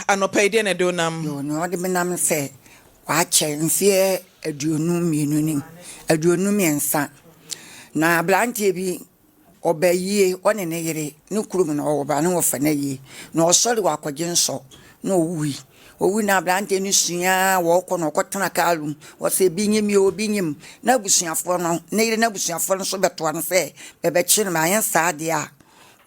Anɔpa yi deɛ na ɛde wo nam? Yoo, nea ɔde me nam ne sɛ wakyɛ mfeɛ 52 ni, 53. Na aberanteɛ bi ɔba yie, ɔne ne yere, ne kurom na ɔwɔ ba ne wɔfa no ayie. Na ɔsɔre wɔ akɔgye nsɔ na ɔwui. Ɔwui na aberanteɛ no sua wɔkɔ na ɔkɔtena kaa mu. Ɔsɛ ebi nyim yɛ obi nyim. Na abusuafoɔ no, ne yere n'abusuafoɔ no nso bɛtoa no sɛ bɛbɛkye no ma anyɛ saa deɛ a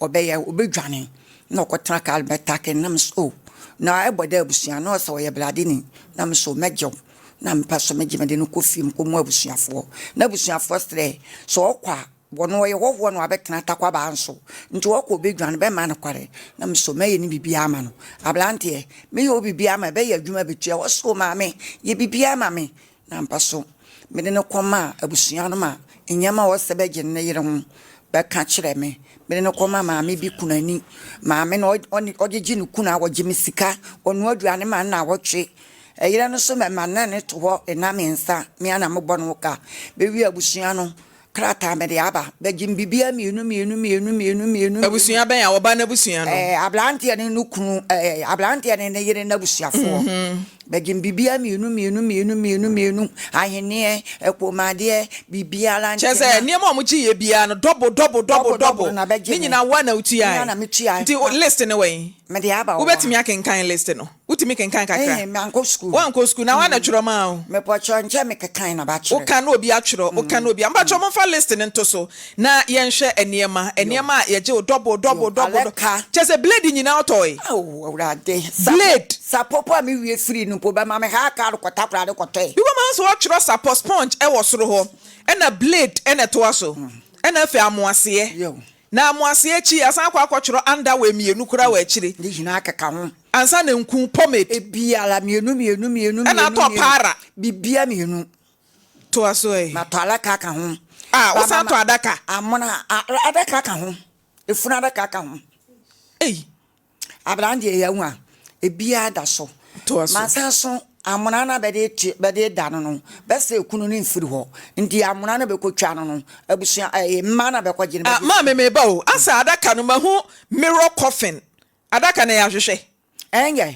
ɔbɛyɛ ɔbɛdwane. Na ɔkɔtena kaa mu bɛtake no na me so oh na ɛbɔ dɛ abusua na ɔsɛ ɔyɛ bladeni na me so mɛgye wo. Na mepɛ so megye mede no kɔ fie mekɔmu abusuafoɔ. Na abusuafoɔ srɛ sɛ ɔkɔ a wɔno ɔyɛ hɔhoɔ na wabɛtena Takwabaa nso nti ɔkɔ ɔbɛdwane bɛma no kware. Na me so mɛyɛ ne biribiara ama no. Aberanteɛ meyɛ wo biribiara ama ɛbɛyɛ adwuma bɛtua. Ɔse o maame yɛ biribiara ma me. Na ampa so mede no kɔmaa abusua no ma nneɛma a ɔsɛ bɛgye ne yere ho bɛka kyerɛ me. Mede no kɔma maame bi kunani. Maame no ɔgyegye ne kunu a ɔgye me sika, ɔnoa aduane ma no nnawɔtwe. Ɛyerɛ no nso mɛma no ne to hɔ nna mmiɛnsa, me ara na mebɔ ne ho ka. Bɛwie abusua no krataa mede aba, bɛgye me biribiara mmienu mmienu mmienu mmienu mmienu. Abusua bɛn a? Ɔbaa no abusua no? Ɛɛ, aberanteɛ ne ne kunu, ɛɛ, aberanteɛ ne ne yere n'abusuafoɔ. Bɛgye me biribiara mmienu mmienu mmienu mmienu mmienu, ahenneɛ, ɛkɔmmadeɛ, biribiara. Kyerɛ sɛ nneɛma a wɔgye yɛ biara no, double double double double. Na bɛgye Ne me. nyinaa wo a na Me ara wotuae. na metuae. Nti list no wɔ he? Mede aba wɔ hɔ. Wobɛtumi akenkan list no? Wotumi kenkan kakra? Ɛɛ, mankɔ sukuu. Woankɔ sukuu na woana twerɛ maa wo? Mepɔkyerɛ nkyɛ mekekan na bakyerɛ. Woka na obi atwerɛ, woka na obi a. Mpakyɛw momfa list no nto so na yɛnhwɛ nneɛma, nneɛma a yɛgye wo double double double. Alɛka. Kyerɛ sɛ blade nyinaa wotɔe? Ao, Awurade. Blade. Sapɔ po a mewie firi no mpo, bɛma me haa kaa no kɔtakora de kɔtɔe. Bi wɔ ma nso wɔatwerɛ sapɔ sponge ɛwɔ soro hɔ, ɛna blade ɛna ɛtoa so, ɛna afei amoaseɛ. Yo. Na amoaseɛ akyi, asan akɔ akɔtwerɛ underwear mmienu koraa wɔ akyire. Ne nyinaa keka ho. Ansa na nku pomade. Ebiara mmienu mmienu mmienu. Ɛna mmienu atɔ mmienu. para. Bibia mmienu. Toa so ɛ. Matɔ alaka ka ho. Ah, wosan tɔ adaka? Amona adaka ka ho. Efunu adaka ka ho. Ei. Aberanteɛ yɛ hu a ebiara da so. Toa so. Masan so amona na bɛde te bɛde da no no bɛsɛ ekunu no mfiri hɔ. Nti amona no bɛkɔtwa no no abusua ɛyɛ mmaa na bɛkɔgye no Ah, bɛgye. Maame meba o. Asa adaka no mahu mirror coffin. Adaka no yɛ ahwehwɛ. Ɛnyɛ.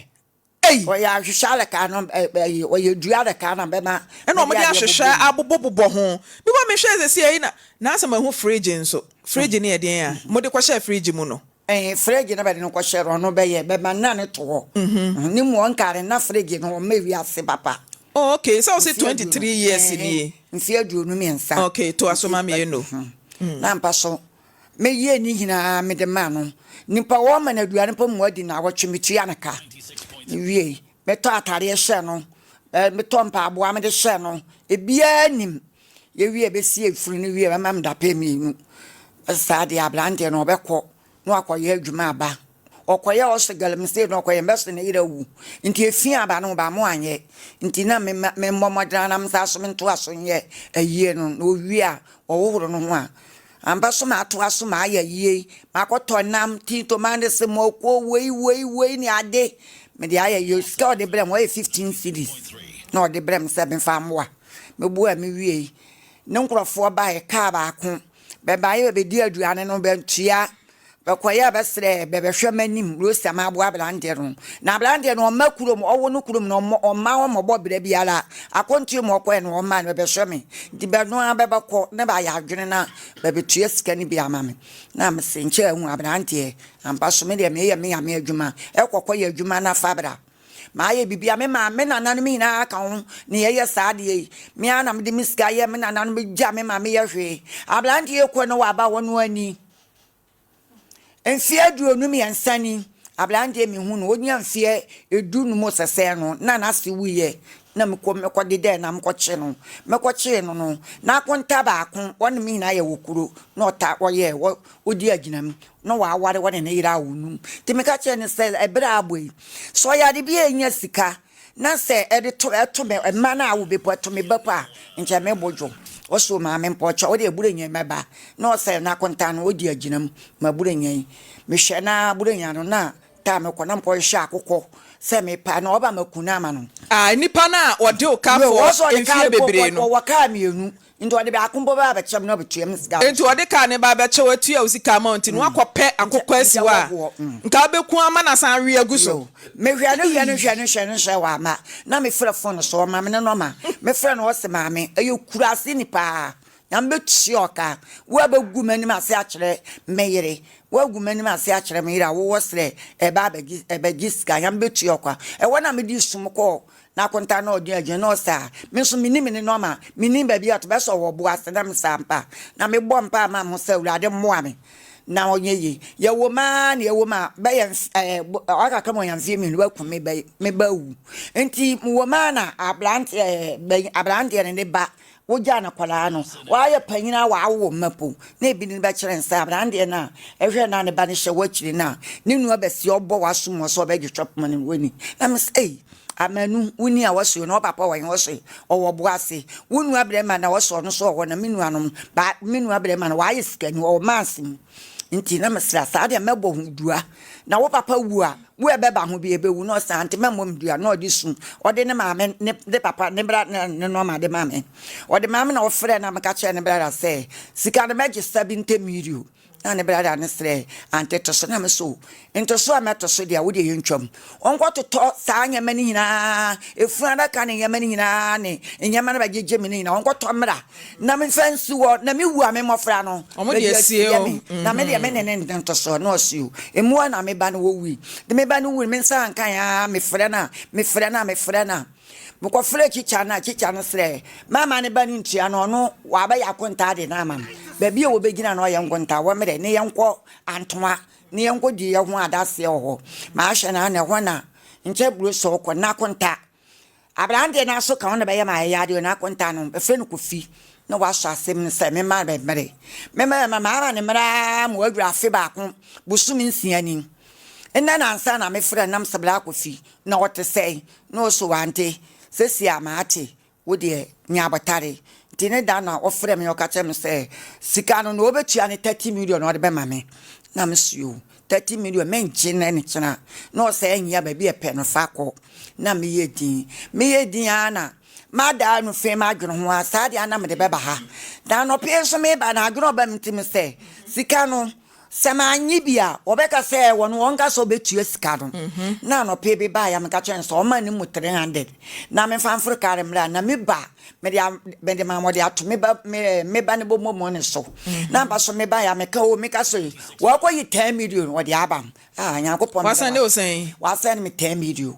Ei. Ɔyɛ ahwehwɛ adaka no ɛyɛ ɔyɛ dua adaka na bɛma. Ɛna wɔde ahwehwɛ abobɔbobɔ ho. Bi wɔ mehwɛ sɛ si ɛyi na na asɛ mahu fridge nso. Fridge no yɛ deɛn a mode kɔhyɛ fridge mu no? Ɛɛ fridge no bɛde no kɔhyɛ no ɔno bɛyɛ bɛma nna no to hɔ. Ne mu ɔnkaare na fridge no ɔma wiase papa. Oh okay, sɛ ɔse 23 years nie. Mfeɛ 23. Okay, toa so ma me eno. Na mpa so meyɛ ne nyinaa mede ma no. Nipa wɔma no aduane mpo ma wadi na awɔtwe metua no ka. Mewie metɔ atareɛ hyɛ no, metɔ mpaboa mede hyɛ no. Ebiara nim. Yɛwie bɛsi efunu no wie bɛma me dapɛ mmienu. Saa deɛ aberanteɛ no ɔbɛkɔ na wakɔyɛ adwuma aba. Ɔkɔyɛ ɔsɛ galamsey na ɔkɔyɛ mbɛsɛ ne yere awu. Nti efi aba no ba mo anyɛ. Nti na me me mmɔ mmɔdena na msa so mentoa so nyɛ ayie no na owie a ɔhohoro no ho a ampa so ma atoa so ma ayɛ yie. Makɔtɔ nam tin tomatoes mɔko wei wei wei ne ade. Mede ayɛ yie. Sika ɔde brɛ me ɔyɛ 15 cedis na ɔde brɛ me sɛ memfa mmoa. Meboa me wie. Ne nkurɔfoɔ baeɛ kaa baako. Bɛbaeɛ bɛbɛdi aduane no bɛntua. Bɛkɔyɛ bɛsrɛ bɛbɛhwɛ m'anim rosa ma aboa aberanteɛ no. Na aberanteɛ no ɔma kurom ɔwɔ no kurom na ɔma ɔmmɔbɔ berɛ biara. Akɔntuo mu ɔkɔɛ no ɔma no bɛbɛhwɛ me. Nti bɛno ara bɛbɛkɔ na bɛayɛ adwene na bɛbɛtua sika no bi ama me. Na mese nkyɛ ahu aberanteɛ ampa so me deɛ meyɛ me Nyame adwuma. Ɛkɔkɔ yɛ adwuma na fa bra. Maayɛ biribi a me maame me nananom nyinaa ka ho na yɛyɛ saa adeɛ yi. Me ara na mede me sika yɛ me nananom gya me ma meyɛ hwee. Aberanteɛ kɔ no waba hɔ no ani. Mfeɛ 23 ni aberanteɛ mehu no onya mfeɛ 15 sɛsɛɛ no na n'ase wuyɛ na mekɔ mekɔde dɛ na mekɔkye no mekɔkyee no no n'akonta baako wɔne me nyinaa yɛ wɔ kuro na ɔta ɔyɛ wɔ ɔdi agyinam na waware wɔne ne yere a ɔnum nti meka kyerɛ no sɛ ɛberɛ a abɔ yi sɛ ɔyɛ ade bi a ɛnya sika na sɛ ɛde to ɛto me mma no a wo bepɔ ɛto me ba po a nkyɛ mebɔ dwo ɔsɛ maame mpɔkyɛ wode aburo nyɛ mɛba na ɔsɛ n'akonta no ɔdi agyinam ma aburo nyɛ yi mehwɛ na aburo nya no na taa mekɔ na mekɔhwehwɛ akokɔ sɛ mepa na ɔba maku no ama no. Ah, nipa no a ɔde wo ka for mfie bebree no. Ɔwɔ kaa mmienu. Nti ɔde baako mpo bɛba abɛkyɛ me na ɔbɛtua me sika. Nti ɔde kaa no ba abɛkyɛ wo atua wo sika ama wo nti no woakɔpɛ akokɔ asi hɔ a nka wobɛku ama no asan awe agu so. Mehwɛ no hwɛ no hwɛ no hwɛ no hwɛ wamma na mefrɛ phone so ɔma me ne nɔma mefrɛ no ɔse maame ɛyɛ kurase ni paa Nyame bɛtua ɔka wo a bɛgu m'anim ase akyerɛ me yere woagu m'anim ase akyerɛ me yere a wowɔ serɛ ɛba abɛgye ɛbɛgye sika Nyame bɛtua ɔka ɛhɔ na mede sum kɔɔ N'akonta na ɔde adwene na ɔsɛ a, me nso mennim ne nɔma, mennim baabi a ɔte, bɛsɛ ɔwɔ bo ase na mesɛ ampa. Na mebɔ mpae ma me ho sɛ Awurade mmoa me na ɔnyɛ yie. Yɛwom ara na yɛwom a, bɛyɛ mf ɛɛ ɔaka ma ɔnya mfeɛ mmienu waku me ba me ba awu. Nti mewom ara na aberanteɛ ɛɛ bɛn aberanteɛ no ne ba Wogyaa no akwadaa no, wayɛ panyin a wawo mma po, na ebi ne bɛkyerɛ no sɛ aberanteɛ no a ɛhwɛ na ne ba no hyɛ w'akyiri no a, ne nua bɛsi ɔbɔ w'asom wɔ sɛ ɔbɛgye twɛ poma no w'ani. Na me sɛ, ei, Amanu, wo ni a wɔsoe no, ɔpapa wɔ he? Ɔsoe, ɔwɔ bo ase. Wo nua brɛma na ɔsoe, ɔno nso ɔwɔ, na me nuanom, ba, me nua brɛma no, wayɛ sikani, ɔwɔ maase mu. Nti na mesrɛ, saa deɛ mɛbɔ ho dua. Na wo papa wu a, wo a ɛbɛba ho bi ɛbɛwu. Na ɔse, ante mɛmmɔ me dua. Na ɔde su. Ɔde ne maame, ne, ne papa, ne bra, ne, ne nɔɔma de ma me. Ɔde maa me na ɔfrɛɛ na meka kyerɛɛ ne brada sɛ, sika no mɛgye 70 million. Na ne brada no srɛɛ, ante to so. Na me so, ntoso a mɛto so deɛ, wo deɛ yɛntwam. Ɔnkɔtotɔ saa nneɛma no nyinaa, efunu adaka ne nneɛma no nyinaa ne nneɛma no bɛgyegye me no nyinaa, ɔnkɔtɔ mmra na memfa nsi hɔ, na mewu a me mmɔfra no Wɔn de bɛde asie asie o. me, na me deɛ me ne ne ntosoɔ. Na ɔse o, mmoa na me ba no wɔwui. De me ba no wui no, me nsa anka aa, mefrɛ no a, mefrɛ no a, mefrɛ no a. Mekɔfrɛɛ kyikya no a, kyikya no srɛɛ mama ne ba no ntua no, ɔno wabɛyɛ akontaa de no ama me. Baabi a wɔbɛgyina no ɔyɛ nkontaa, wɔmmerɛ ne yɛnkɔ Antoa. Ne yɛnkɔdi yɛ ho adaseɛ wɔ hɔ. Mahwɛ no a na ɛhɔ na nkyɛ buro sɛ ɔkɔ Nakonta. Aberanteɛ no aso ka ho na bɛyɛ ma ayɛyɛ adeɛ Nakonta no bɛfrɛ no Kofi na wasɔ asɛm no sɛ memma no mmere. Memma no mama no mmerɛ ara ma waduru afe baako bosome nsia ni. Nnɛ na ansa na mefrɛ no na mesɛ bra Kofi na ɔte sɛn na ɔse wante sesie a mate Wo deɛ, nya abotare. Nti ne da no a ɔfrɛɛ me na ɔka kyerɛɛ me sɛ sika no, nea ɔbɛtua ne 30 million na ɔde bɛma me. Na me se o, 30 million mengye nnɛ ne kyena. Na ɔsɛ ɛnyɛ a baabi a ɛpɛ no fa kɔ. Na meyɛ din. Meyɛ din ara na madaa no fee m'adwene ho ara, saa deɛ ara na mede bɛba ha. Na anɔpa yi nso meba no, adwene a ɔba me tirim sɛ sika no, Sɛ mannye bi a, wɔbɛka sɛ wɔn wɔnka sɛ wɔbɛtua sika no. Na anɔpa yi bi baeɛ a meka kyerɛɛ no sɛ ɔmma ne mu 300 na memfa mforo kar mmra na me ba mede mede ma wɔde ato me ba me me ba ne bɔmmɔmmɔ ne so. Na ampa so mebaeɛ a meka o meka sɛ wɔakɔyi 10 million wɔde aba. Ah Nyankopɔn Wasan ne wo sɛn? Wasan me 10 million.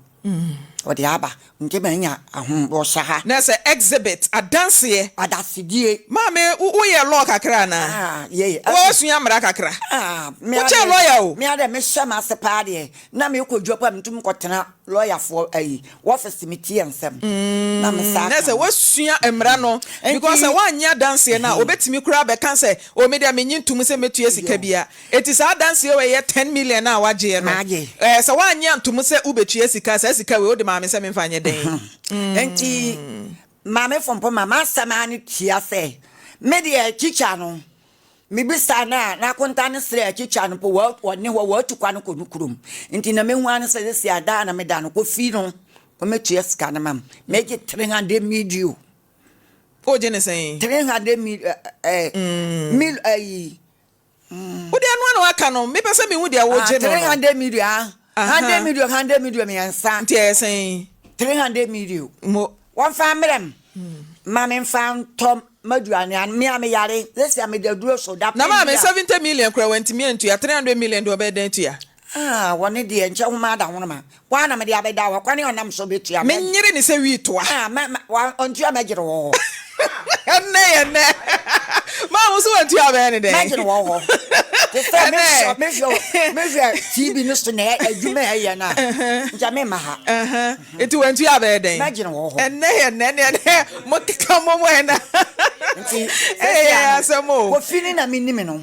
Ɔde aba nti manya ahom ɔhyɛ ha. Na sɛ exhibit, adanseɛ. Adasedie. Maame wo woyɛ law kakra anaa? Ah yei. Woasua mmara kakra? Ah me Wokyɛn adeɛ lawyer o. me adeɛ mehyɛ m'ase paa deɛ na mekɔ dwa po a metumi kɔtena lawyerfoɔ ayi wɔfese metie nsɛm na me saa Na ka sɛ no. woasua mmara no because Nti sɛ woannye adanseɛ no a obetumi koraa abɛka sɛ oh me deɛ mennye ntom sɛ mɛtua sika yo bia. Enti saa adanseɛ wei yɛ ten million a wagyeɛ no, magye. ɛɛ sɛ woannye antom sɛ wobɛtua sika a, saa sika wei wode maa me sɛ memfa nyɛ dɛn? Enti Maame Fompo ma m'asɛm ara no tia sɛ, me deɛ tikya no, mebisa no a, n'akonta no srɛ tikya no mpo, ɔnni hɔ, watu kwan kɔ ne kurom. Nti na mehu ara ne sɛ seesei a da a na meda no, Kofi no, ɔmmɛtua sika no ma me. Megye 300 million. Wogye no sɛn? 300 mil, ɛɛ, mil, ɛyi, Wo deɛ ɛno ara na waka no, mepɛ sɛ mehu deɛ wogye no no. 300 million ah, 100 million, 100 million mmiɛnsa. Nti ɛyɛ sɛn? 300 million. Mo. Wɔmfa mmerɛ m, ma memfa ntɔ m'aduane ano, me a meyare, seesei a meda aduro so, dapɛn Na maame, bi a. 70 million koraa wantumi antua, 300 million deɛ ɔbɛyɛ dɛn atua? Ah, wɔne deɛ nkyɛ nwoma ada nwoma. Hwan na mede abɛda hɔ? Kwan a ɔnam so bɛtua mɛ. Menyere ne sɛ wii toa. Ah, mɛ, mɛ, wa, ɔntua mɛgyere wɔ hɔ. Ɛnnɛ yɛ nnɛ. Maa wo so wantua bɛyɛ ne dɛn? Mɛgyere wɔ hɔ. Te sɛ Ɛnnɛ. mehwɛ, mehwɛ, mehwɛ TV no so na adwuma a ɛyɛ no a, nkyɛ memma ha. Nti wantua bɛyɛ dɛn? Mɛgyere wɔ hɔ. Ɛnnɛ yɛ nnɛ, ɛnnɛ ɛnnɛ mokeka mo mu ɛna. Nti, Ɛyɛ sɛsi ano, asɛm o. Kofi ne na menim no.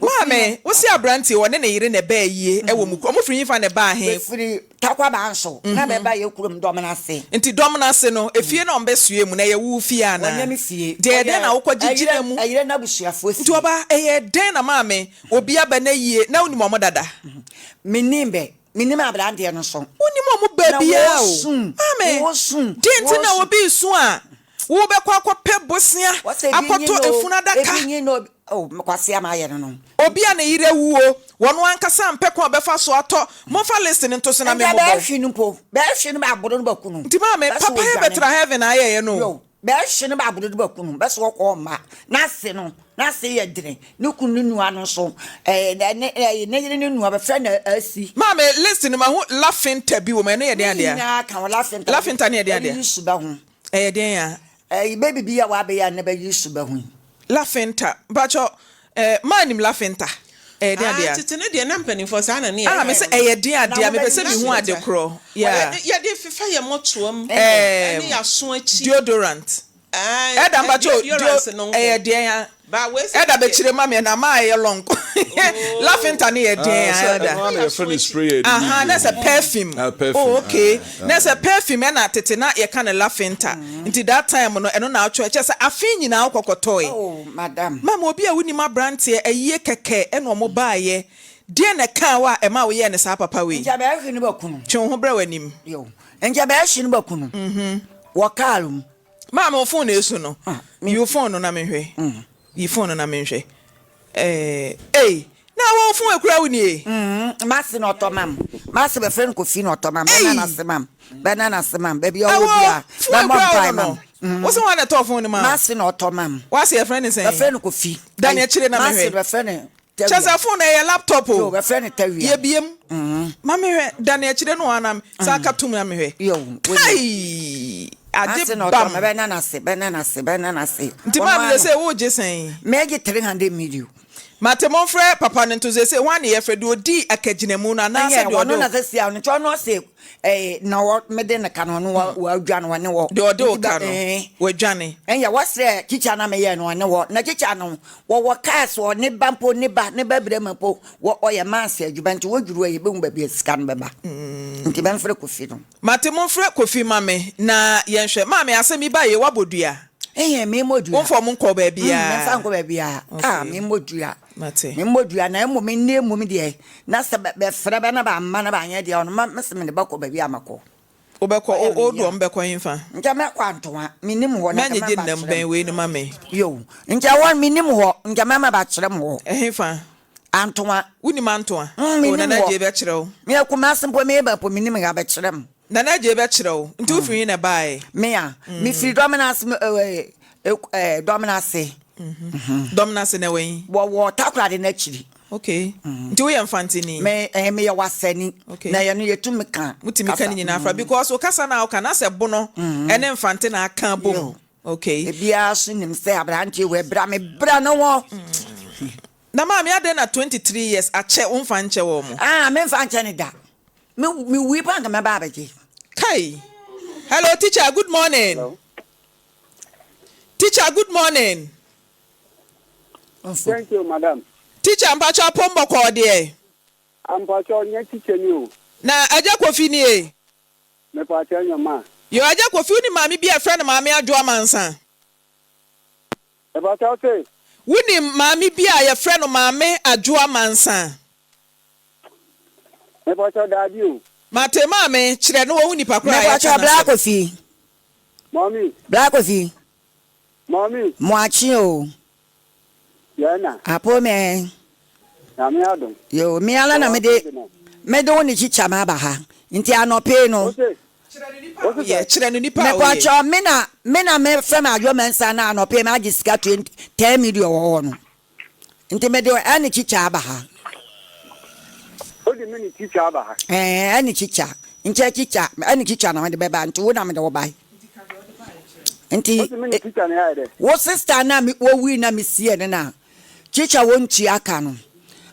Maame, wo se aberanteɛ ɔne ne yere na ɛbaa yie ɛwɔ mo kuro, ɔmo firi hefa na ɛbaa he? Bɛfiri Tarkwa Banso na bɛba yɛ kurom Dɔmenase. Nti Dɔmenase no, efie na ɔmo bɛsoɛ mu no, ɛyɛ wo fie anaa? Wɔnyɛ me fie. Nti ɛyɛ dɛn na wokɔ gye gyina mu? Ɛyerɛ n'abusuafoɔ fie. Nti ɔbaa, ɛyɛ dɛn na maame, obi aba n'ayie, na wonim ɔmo dada? Mennim bɛ, mennim aberanteɛ no nso. Wonnim ɔmo baabiaa o. Maame, deɛ nti na obi resu a? Wobɛkɔ akɔpɛ bosea Wɔsɛ ebi nyi akɔtɔ no o, efunu adaka. ebi nyi no o, oh, kwasea mayɛ no no. Obi a ne yere awu o, wɔno ankasa mpɛ kwan a ɔbɛfa so atɔ. Momfa list no nto so na Nkyɛ memmobɔ. bɛɛhwe no mpo, bɛɛhwe no bɛaboro no bɛku no. Nti maame, Bɛso papa yɛ wɔdwane. bɛtra heaven a ayɛyɛ no o. Yo, bɛɛhwe no bɛaboro no bɛku no, bɛso wɔkɔ ɔmma. N'ase no, n'ase yɛ dene. Ne kunu ne nua no nso, ɛɛ, ne, ɛɛ, ne yere ne nua, bɛfrɛ no Asi. Maame, list no mahu lafinta bi wɔ mu, ɛno yɛ deɛn Ne adeɛ? nyinaa ka ho, lafinta. Lafinta no yɛ deɛn adeɛ? Bɛyiyi su bɛ ho. Ɛyɛ deɛn a? Ɛyi, baby bi a wabɛyɛ a nnɛ bɛyiyi su bɛ ho yi. Lafinta, mpakyɛ, ɛɛ, maa nim lafinta? Ɛyɛ deɛn adeɛ Ah, a? tete no deɛ na mpanimfoɔ saa na ne Ah, yɛyɛ me sɛ no. ɛyɛ deɛn Na adeɛ a? Mepɛ sɛ mobɛyiyi mehu su. ade korɔ. Yeah. Yɛde fefa yɛn mmɔtoam Ɛɛm, ne yɛn aso akyi. deodorant. Ae, Ɛda mpakyɛ o, deodorant deo, no nko. ɛyɛ deɛn a? Ba wei sɛ Ɛda deɛ. bɛkyerɛ ma me na maa ɛyɛ long. Lafinta no yɛ deɛn Ah, a, sɛ Elder? ɛno ara na yɛfrɛ no spray a yɛde Aha, didi na ho. sɛ perfume. Ah, perfume. Oh, okay. Ah, Na ah. sɛ perfume ɛna tete na yɛka no lafinta. Nti that time no, ɛno na wotwerɛ. Kyerɛ sɛ afe nyinaa wokɔkɔtɔe. Oh, madam. Mama, obi a wonim aberanteɛ, ayie kɛkɛ ɛna ɔmo baayɛ. Deɛn na ɛkaa wo a ɛma woyɛɛ no saa papa wei? Nkyɛ bɛhwe no bɛku no. Twe wo ho brɛ w'anim. Yo, nkyɛ bɛhwe no bɛku no. Wɔ kaa mu. Maame, wo phone na esu no. Ah, Yi wo phone no na menhwɛ. Yi phone no na menhwɛ. Eh, ei, na wo phone ekura wo nie? Mm, mase na ɔtɔ mam. Mase bɛfrɛ no Kofi na ɔtɔ mam. Bɛna n'ase mam. Bɛna n'ase mam. Baabi a ɔwɔ Ɛwɔ, bia. phone Bɛmmɔ ekura wo mpae no no. mam. Wo se wɔn na ɛtɔɔ phone no ma wo? Mase na ɔtɔ mam. W'ase yɛfrɛ no sɛn? Bɛfrɛ no Kofi. Da ne akyire na Mase mehwɛ. bɛfrɛ no Kyɛ Tawia. sɛ phone no ɛyɛ laptop o. Yo, bɛfrɛ no Tawia. Yɛbiem. Ma mehwɛ. Da ne akyire no ana saa ka tum na mehwɛ. Yo, wo Kai! Ade Mase na ɔtɔ bam. mam. Bɛna n'ase, bɛna n'ase, bɛna n'ase. Nti Ɔno maame ano. sɛ wogye sɛn? Mɛgye 300 million. Mate momfrɛ papa no nto sɛ hwan ne yɛfrɛ deɛ ɔdii akagyinamu no anaasɛ Ɛnyɛ deɛ ɔde ɔno na sɛ sia ɔno nti ɔno ɔse ɛɛ na wɔ mede ne ka no ɔno wɔ wɔadwa no ɔne wɔ. Deɛ ɔde wo Nti ka bɛ no ɛɛ. wadwane. Ɛnyɛ wɔsrɛ tikya na meyɛ no ɔne wɔ na tikya no wɔwɔ cars wɔ ne ba mpo ne ba ne ba brɛma mpo wɔ ɔyɛ maase adwuma nti wɔdwuru a yɛbɛhu baabi a sika no bɛba nti bɛmfrɛ Kofi no. Mate momfrɛ Kofi ma me na yɛnhwɛ. Maame asɛm yi baeɛ woabɔ dua? Ɛhɛn memmɔ dua. Womfa ɔmo nkɔ baabiaa? Memfa nkɔ baabiaa. Ah memmɔ dua. Mate. Memmɔ dua na mmom nnɛ mmom deɛ na sɛ bɛfrɛ bɛ na bamma na banyɛ deɛ ɔno ma mese mede bɛkɔ baabi a mɛkɔ. Wobɛkɔ o o doɔ mbɛkɔ hefa? Nkyɛ mɛkɔ Antoa, mennim hɔ na nkyɛ Mɛnyegye mɛma nnam bakyerɛ bɛn m. wei no ma me. Yo, nkyɛ hɔ no mennim hɔ, nkyɛ mɛma bakyerɛ m hɔ. Ɛhefa? Antoa. Wonim Antoa? Mm, O mennim Nana hɔ. Adjei bɛkyerɛ wo. Meyɛ Kumasi mpo meba mpo mennim ha bɛkyerɛ m. Nana Adjei bɛkyerɛ wo. Nti wofiri he na ɛbaeɛ? Me a, mefiri Dɔmena ase, me, eh, eh, Dɔmena ase. Dɔmena ase na ɛwɔ he? Wɔwɔ Takoradi no akyiri. Okay. Nti woyɛ Mfanteni? Me, eh, meyɛ Wasani. Okay. Na yɛno yɛtumi ka Motumi ka ne nyinaa fra because wo kasa no a woka no asɛ bono ɛne Mfante na aka abom. Yo. Okay. Ebiara so nim sɛ aberanteɛ wei bra me bra no wɔ. Na maame adɛn na 23 years akyɛ womfa nkyɛ wɔn mo? Ah, memfa nkyɛ ne da. Me me wui pa nka mɛba abɛgye. Kai. Hello teacher, good morning. Hello. Teacher, good morning. Thank you, madam. Teacher, mpakyɛ apɔm bɔkɔɔ deɛ. Ampakyɛ ɔnyɛ teacher ni o. Na Agya Kofi nie. Mepakyɛ nyɔma. Yo, Agya Kofi, wonim maame bi a yɛfrɛ no Maame Adwoa Mansa? Mepakyɛ wo se. Wonim maame bi a yɛfrɛ no Maame Adwoa Mansa? Mepakyɛ daabi o. Mate maame, kyerɛ no wɔhu nipa koraa a yɛka Mepakyɛ Bra n'asɛm. Kofi. Mɔmi. Bra Kofi. Mɔmi. Moakye o. Yɛn na. Apo me. Nyame adom. Yo, me ara na mede mede wo ne kyikya ma aba ha. Nti anɔpe no. Ose. Ose Yɛ, sɛ. kyerɛ no nipa a woyɛ. Mepakyɛ me na me na mefrɛ me Adwoa Mensah na anɔpe ma agye sika 20 10 million wɔ hɔ no. Nti mede ɛne kyikya aba ha. Ode me ne teacher aba ha. Ɛɛ ɛne kyikya. Nkyɛ kyikya ɛne kyikya na mede bɛba nti wo na mede wo bae. Nti Ose me ne teacher na yɛayɛ dɛ. wo sister na me wɔwui na mesie no na kyikya wɔntua ka no.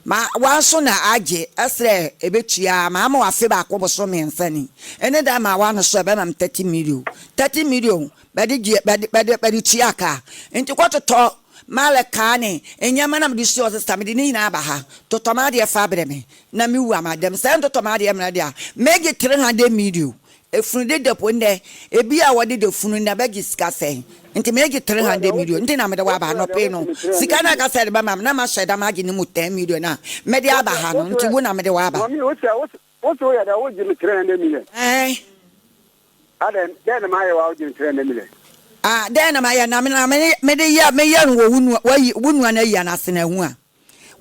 Ma wanso na agye ɛsrɛ ɛbɛtua ma ama wafe baako boso mmiɛnsa ni. Ɛne da ma wa no so ɛbɛma me 30 million. 30 million bɛde gye bɛde bɛde bɛde tua ka. Nti kɔtotɔ maale kaa ne nneɛma na mede si wɔ sister mede ne nyinaa aba ha. Totɔ m'adeɛ fa brɛ me na mewu ama dɛm. Sɛ ntotɔ m'adeɛ mmerɛ deɛ a megye 300 million. Efunu deda po ndɛ ebi a wɔde da funu na bɛgye sika sɛn nti megye 300 million nti na mede wɔ aba anɔpe no sika no aka sɛ de bɛma me na mahyɛ da magye ne mu 10 million a mede aba ha no nti wo na mede wɔ aba. Mɔmi ose ose woyɛ dɛ wogye me 300 million. Ɛn. Adɛn dɛn na mayɛ wa wogye me 300 million. Ah, dɛn na mayɛ na me na me mede yɛ meyɛ no wɔ wo nua wayi wo nua no ayi anase na ahu a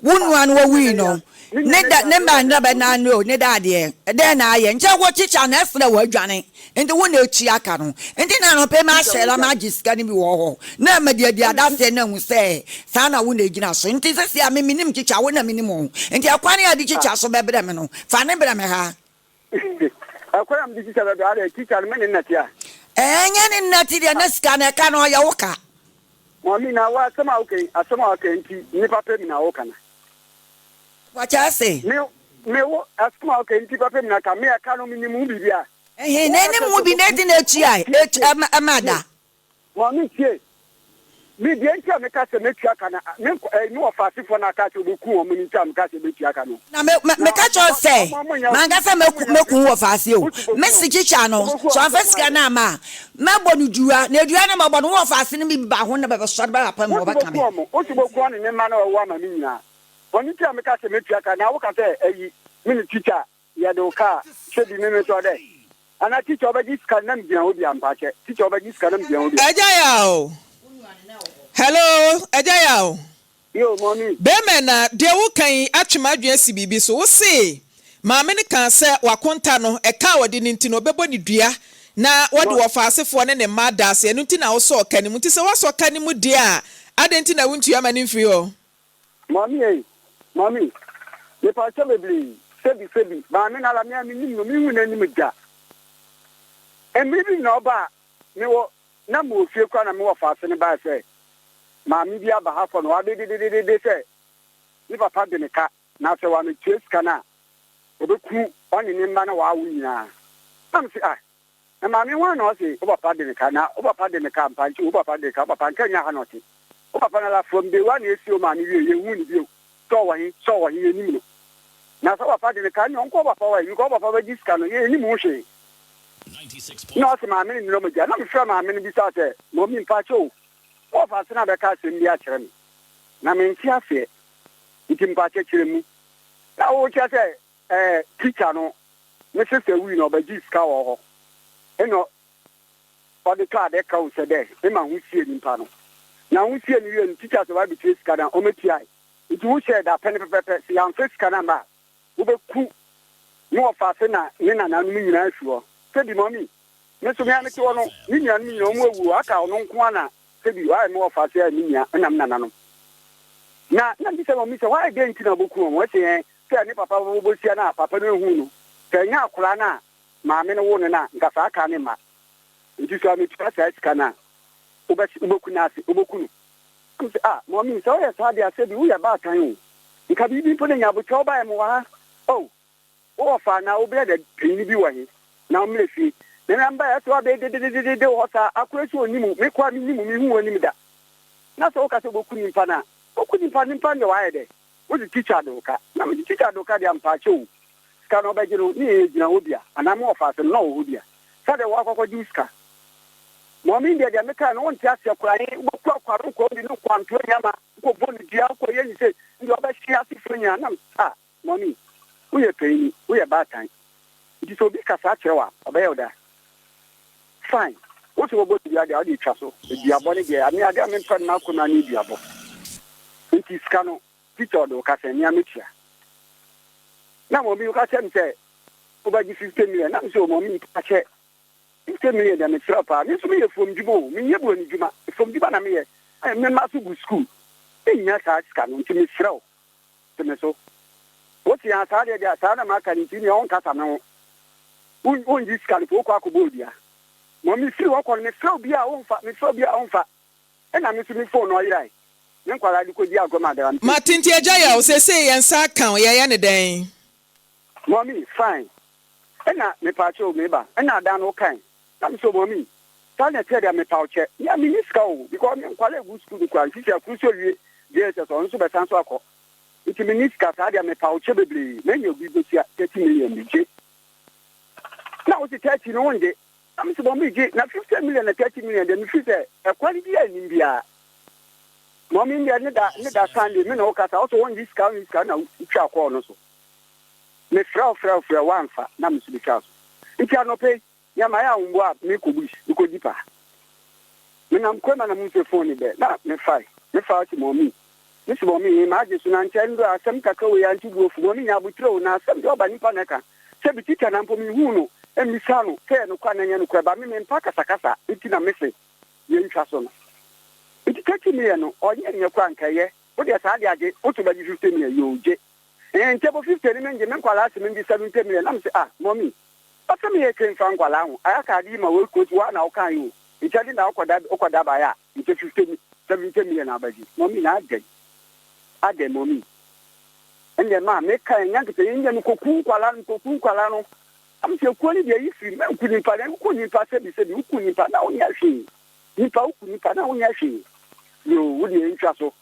wo nua no wɔwui no ne da ne mma nna bɛ na no ne da adeɛ dɛn na ayɛ nkyɛ wo kyekya na ɛsrɛ wɔ adwane nti wo na etua ka no nti na anɔpɛ ma ahyɛ la ma agye sika no bi wɔ hɔ na ma de adi adaseɛ na ahu sɛ saa na wo na egyina so nti sɛsi a me menim kyekya wo na menim wo nti ɛkwan a de kyekya so bɛbrɛ me no fa ne brɛ me ha. Ɛkwan a mede tikya bɛbrɛ adɛ tikya no me ne nnɛte a. Ɛnyɛ ne nnɛte deɛ na sika no ɛka no ɔyɛ wo ka. Mɔmi na wo asɛm a woka yi asɛm a woka yi nti nnipa pɛ mi na woka na. Wakyɛ ase. Me me wo asɛm a woka yi nti papa mi na ka me ɛka no menim ho biribi a. Ɛhe na ɛnim ho bi na ɛdi na etua ɛma da. Maame tie, me deɛ nti a meka sɛ mɛtua ka no, me nkɔ ɛɛ me wɔfaasefoɔ no aka sɛ wɔbɛku wɔn no nti a meka sɛ mɛtua ka no. Na me me meka kyerɛ wo sɛ, manka sɛ mɛku mɛku wo wɔfaase o. Me se kyikya no, sɛ wamfa sika no amma a, mɛbɔ no dua, na dua no a mɛbɔ no, wo wɔfaase no bi ba ho na bɛbɛsɔre bɛpam me, wɔbɛka me. Wo se bɛku ɔne ne mma no a ɔwɔ ama me nyinaa. Ɔno nti a meka sɛ mɛtua ka, na woka sɛ ayi, me ne tikya Yɛde wo kaa sɛ bi me metɔ dɛ ana teacher ɔbɛgye sika no na megyina hɔ bi a mpakyɛ teacher ɔbɛgye sika na megyina hɔ bi a. Agya Yaw Hello Agya Yaw. Yo mommy. Bɛɛma na deɛ wo ka yi atwe m'adwene asi biribi so. Wo se maame no kaa sɛ wakonta no ɛka a ɔde no nti no ɔbɛbɔ no dua na wɔde wɔfaasefoɔ ne ne mma ada ase ɛno nti na wosɔɔ ka no mu nti sɛ woasɔ ka no mu deɛ a adɛn nti na wontua ma no mfiri hɔ? Maame ei, maame, mepakyɛ bebree, sɛbi sɛbi, maame no ara me a mennim no, menhuu n'anim da. Mmere bi na ɔba a, mewɔ, na mewɔ fie koraa na me wɔfaase no bae sɛ maame bi aba ha kɔ no wadedededede sɛ ne papa de ne ka na sɛ wammetua sika no a, ɔbɛku ɔne ne mma na wawo nyinaa. Na mese ah, Na maame hwan na ɔse wo papa de me ka na wo papa de me ka ampa nti wo papa de ka wo papa nka nnya ha na ɔte wo papa na la from day one yɛsi wo maame wie yɛnhuu no bio sɛ ɔwɔ he sɛ ɔwɔ he yɛnnim no na sɛ wo papa de no ka ɛnneɛ ɔnkɔ wo papa hɔ ɛ because wo papa bɛgye sika no yɛnnim ho hwee na ɔse maame no nnura mogya na mefrɛ maame no bisaa sɛ mɔmi mpakyɛ o wo ɔfa ase na bɛka asɛm bi akyerɛ me na mente aseɛ nti mpakyɛ kyerɛ mu na wokyerɛ sɛ Eh teacher no ne sister wui na ɔbɛgyee sika wɔ hɔ nna ɔde tɔ ade ka wo sɛ dɛ ema ho sie nyimpa no na ho sie no wie no teacher sɛ ɔabetua sika no a ɔmɛtuae ntsi wo hyɛɛ dapɛn pɛpɛpɛ sɛ yɛammfa sika no amma a wobɛku ne wɔfaase na ne nananom nyinaa afi hɔ sɛ bi mummy me so me a mete hɔ no me nuanom nyinaa ɔmo awu aka ɔno nko ara na Sɛbi, why me wɔfa ase a me nua na me nananom. Na na mebisa wɔn sɛ, why dɛn nti na wɔbɛku wɔn? Wɔse ɛn, sɛ ne papa bɛbɔ bosia no a papa no anhu no. Sɛ ɛnyɛ akwadaa no a maame no woo no no a, nka saa ka no mma. Nti sɛ ɔmetua saa sika no a, wobɛse, wobɛku no ase, wobɛku no. Na mese, ah, mɔmi, sɛ woyɛ saa deɛ a, sɛbi, woyɛ baatan o. Nka biribi mpo na nya abokyɛ wobaeɛ mewɔ ha. Oh. Wo wɔfa anaa wo brɛda panyin bi wɔ he? Na ɔmmrɛ fie. Na na mbae ɛsɛ wabɛyɛ dedededede wɔ hɔ saa, akoa yi so ɔnnim wo, me koraa mennim wo, menhu w'anim da. Na sɛ woka sɛ wobɛku nimpa no a, woku nimpa, nimpa no deɛ wayɛ dɛ? Wode tikya de wo ka. Na mede tikya de wo ka deɛ mpaakyɛ o, sika no ɔbɛgye no, ne yɛn yɛgyina hɔ bi a, anaa me wɔfa ase no na ɔwɔ hɔ bi a, sɛdeɛ woakɔ akɔgye wo sika. Mɔmi deɛ deɛ mekae no wonte aseɛ koraa, he wobɛku akoa no, wokɔ wode no kɔ antoa nyama, wokɔbɔ no dua, wokɔyɛ ne sei, ndeɛ ɔbɛhye asefoɔ nyinaa, na ah. Mummy, woyɛ panyin, woyɛ baatan, nti sɛ obi ka saa kyerɛ wo a, ɔbɛyɛ wo dɛ? Fine, wo se wɔbɔ dua deɛ a, wode twa so. Duabɔ no deɛ, me adeɛ a mempɛ no m'akɔnnɔ ara ne duabɔ. Nti sika no, teacher ɔde wo ka sɛn, me ara mɛtua. Na mummy woka kyerɛ me sɛ wobɛgye 50 million, na me sɛ o mummy mpakyɛ, 50 million deɛ mesrɛ wo paa, me nso meyɛ fuom dwuma o, menyɛ buroni dwuma, fuom dwuma na meyɛ, me mma nso gu sukuu, mennya saa sika no, nti mesrɛ wo. te me so. Wo se aa saa deɛ deɛ saa na maka no nti nea ɔnkasa me ho. Wo wongye sika no po wokɔ akɔbɔ odua. Mɔ me firi hɔ kɔ no me frɛ obi a wonfa me frɛ obi a wonfa ɛna me nso me phone no ɔyerae. Me nkwadaa de kɔdi agorɔ ma galamsey. Mate nti agya yaw seesei yɛn nsa aka wo yɛyɛ no dɛn? Mummy, fine. Ɛna mepaakyɛw meba ɛna adan no wokae Na me so mummy saa na ɛteɛ deɛ mepaw kyɛ me a menni sika o because me nkwalaa egu sukuu no koraa nsisi akuru so awie JSS ɔno nso bɛsan so akɔ nti menni sika saa deɛ mepaw kyɛ bebree manya obi bɛtua 30 million megye na wo se 30 no wongye na me so mummy gye na 50 million na 30 million deɛ mefiri sɛ ɛkwan bi a nnim biara mummy deɛ ne da ne da Sunday me na wo kasa wo so wongye sika wongye sika na wotwa kɔɔ no so mefrɛ wo frɛ wo frɛ wo amfa na me so metwa so nti anɔpɛ yi Nea mayɛ a mboa a mekɔ bush mekɔdi paa. Menam kwan mu a na muhu sɛ fon no bɛ na mefae. Mefaa ɔse mɔmi. Mese mɔmi ee magye so na nkyɛ ndɔ asɛm kakra wei ante bu afu. Mɔmi nya aboterɛ o na asɛm deɛ ɔba nipa na ɛka. Sɛbi tikya na mpo menhuu no mmisaa no sɛ ɛyɛ nokorɛ anaa ɛnyɛ nokorɛ but me mempa akasakasa nti na mese yɛntwa so no. Nti 30 million no ɔnyɛ nyɛ koraa nka ɛyɛ. Wodeɛ saa deɛ agye woto bɛgye 50 million yoo gye. Ee nkyɛ bo 50 no mengye me nkwadaa se mengye 70 million na mese ah mɔmi Ɔsɛ meyɛ twe nfa nkwadaa ho ayɛ aka ade yi ma wei cos woa na wokaa yi o nkyɛ de na wokɔ da wokɔ da baeɛ a nkyɛ 50 mi 70 million abɛgye mɔmi na adɛn adɛn mɔmi ɛndeɛ maa meka ɛnya nkete ɛndeɛ mekɔku nkwadaa no mekɔku nkwadaa no am sɛ kuo no deɛ yi firi mɛnku nipa na woku nipa sɛbi sɛbi woku nipa na wonyɛ hwee nipa woku nipa na wonyɛ hwee yoo wodeɛ ntwa so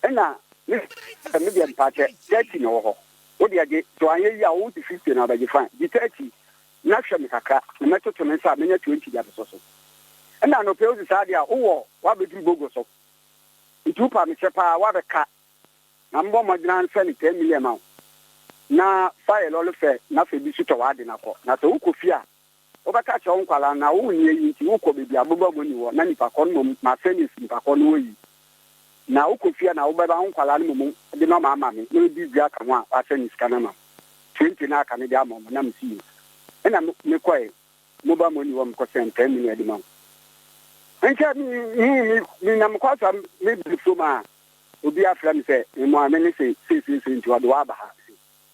Ɛna me sɛ me deɛ mpakyɛ 30 na ɛwɔ hɔ wo deɛ gye sɛ wanyɛ yie a wo de 50 na wobɛgye fine gye 30 na hwɛ me kakra na mɛtoto me nsa a mɛnya 20 de abɛsɔ so ɛna anɔpɛ wo se saa deɛ a wowɔ woabɛduru bogo so nti wopa mekyɛ paa woabɛka na mebɔ mmɔdena ansɛ ne 10 million ma wo na fa yɛ lɔle fɛ na fɛ bi so tɔ w'ade na kɔ na sɛ wokɔ fie a Wobɛka akyerɛ wo nkwadaa no, na wo nni ayi nti wokɔ baabi a aboba mu nni hɔ, na nipa korɔ no mmom masɛne asi nipa korɔ no hɔ yi. Na wokɔ fie a na wobɛba wo nkwadaa no mmom de nɔma ama me, na medi dua aka ho a wasɛne sika no ama wo. 20 no aka mede ama wɔn, na mesi yie. Ɛna mekɔe, moba mu nni hɔ mekɔsɛn 10 million de ma wo. Nkyɛ me, me, me, nam kɔ asa me bere fuom a, obi afrɛ me sɛ, mmoa me ne se, sei, sei, sei nti ɔde wo aba ha.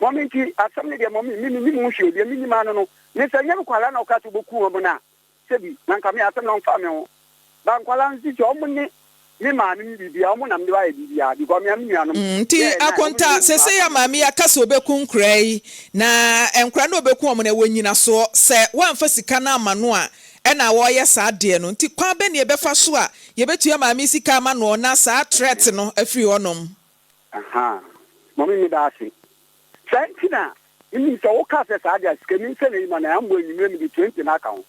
Mɔmi nti asɛm no deɛ mɔmi me mennim ho hwee o deɛ menim ara no no me sɛ nyɛ nkwadaa na ɔka sɛ ɔbɛku wɔn no a sɛbi na nka me asɛm no ɔmfa me ho ba nkwadaa no sisi wɔn ne me maame ne biribiara wɔn na mede ayɛ biribiara because me a me nuanom Nti yɛɛ na wɔn Akonta, nyinaa seesei a maame yi aka sɛ ɔbɛku nkoraa yi, na nkoraa no a ɔbɛku wɔn no ɛwɔ nyinasoɔ sɛ woamfa sika no amma no a ɛna ɔreyɛ saa adeɛ no, nti kwan bɛn na yɛbɛfa so a yɛbɛtua maame yi sika ama noɔ na saa threat no afiri hɔnom? Ahaa mummy meda ase. Saa nti na menim sɛ wo kaa sɛ saa deɛ a sikani nsɛ n'ayi ma na ambo anwummerɛ mede 20 no aka ho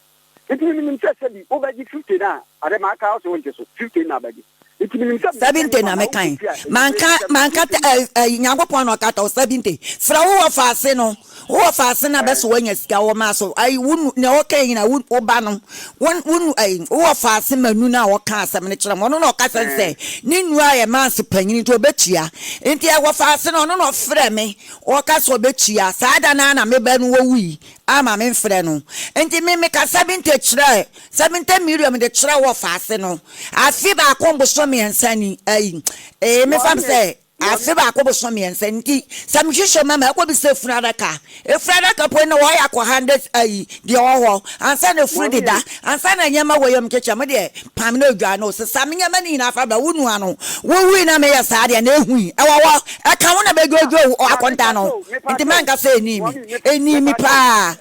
nti me menim sɛ sɛbi wo bɛgye 50 no a ade maka wo sɛ wo nte so 50 no na abɛgye nti menim sɛ mede 70 sɛne ma na na wo mekan kɔ fie a anwummerɛ manka sɛ mede manka 20 eh, eh, Nyankopɔn na ɔkata wo 70 frɛ wo wɔ faase no wo wɔ faase no a bɛsɛ woanya sika wɔ maa so ayi wo nu nea ɔka nyina wo wo ba no Wo wo nu ɛyi wo wɔfa ase ma nu no a ɔka asɛm no kyerɛ mo ɔno na ɔka sɛ sɛ ne nua yɛ manse panyin nti ɔbɛtua nti ɛwɔfa ase no ɔno na ɔfrɛ me ɔka sɛ ɔbɛtua saa da no ara na me ba no wɔwui ama me mfrɛ no nti me meka 70 kyerɛ 70 million de kyerɛ wɔfa ase no afe baako boso mmiɛnsa ni ɛyi ee mefa sɛ Afe baako bosom mmiɛnsa nti sɛ mehwehwɛ mu a mɛkɔ bisa efunu adaka. Efunu adaka po na wɔyɛ akɔ hundred ayi deɛ ɔwɔ hɔ ansa na efunu deda ansa na nneɛma wɔ yam kyekyɛ mo deɛ pam na odwa no sesa me nneɛma no nyinaa fa bra wo nua no wo wui na meyɛ saa deɛ na ehui ɛwɔ hɔ ɛka ho na bɛdwodwo wo akonta no nti mɛnka sɛ enii me enii me paa.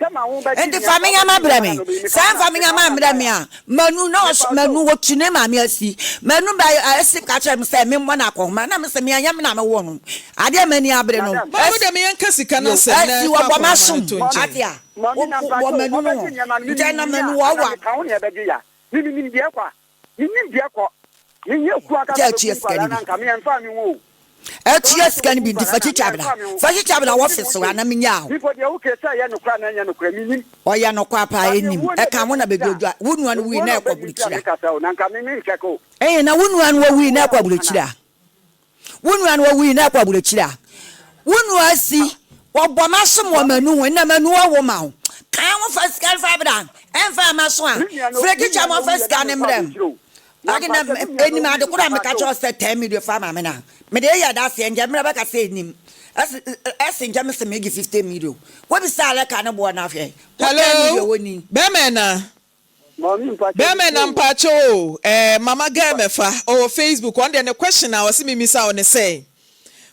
Enti fa me nyama brɛ me. Sɛ amfa me nyama ammrɛ me a, Manu na ɔs Manu wɔtu ne maame asi. Manu ba asi ka kyerɛ me sɛ memmɔ no akɔnhoma. Na mese me ɛnyɛ me na mewoo no. Adeɛ a m'ani abere no. Maame wo deɛ me yɛnka sika no Yo, asɛm na asi ɛfa wɔbɔ akɔnhoma no m'asom. to nkyɛn. Ate a? Wo wɔ Manu no ho. Nti ɛnam Manu wɔwa. Gya atua sika no bi. Atua sika no bi nti fa kyikya bra. Fa kyikya bra wɔfese hɔ ana menyaa wo. Ɔyɛ nokwa paa ɛnim. Ɛka ho na bɛdwodwa. Wo nua no wui na ɛkɔ aburukyiri a. Ɛɛ na wo nua no ɔwui na ɛkɔ aburukyiri a. Wo nua no ɔwui na ɛkɔ aburokyire a, wo nua asi, ɔbɔ m'asom wɔ m'anu ho, ɛnna m'anu awo ma wo. Kan ho fa sika no fa bra, ɛmfa mma so a, frɛ tikya ma ɔmfa sika no mmrɛ m. Ɔde na ɛnim ade koro a meka kyerɛ wo sɛ 10 million fa ma me no a, mede yɛ adanseɛ nkyɛ mmerɛ bɛka sɛ ɛnim. Ɛse nkyɛ mese megye 50 million. Wobisa alɛka no boɔ no ahwɛ, wo 10 million Hello, wɔni. bɛrima ɛna? Bɛɛma na mpakyɛw o eh mama girl mɛfa ɔwɔ Facebook ɔno deɛ ne question a ɔse me misa wo ne sɛ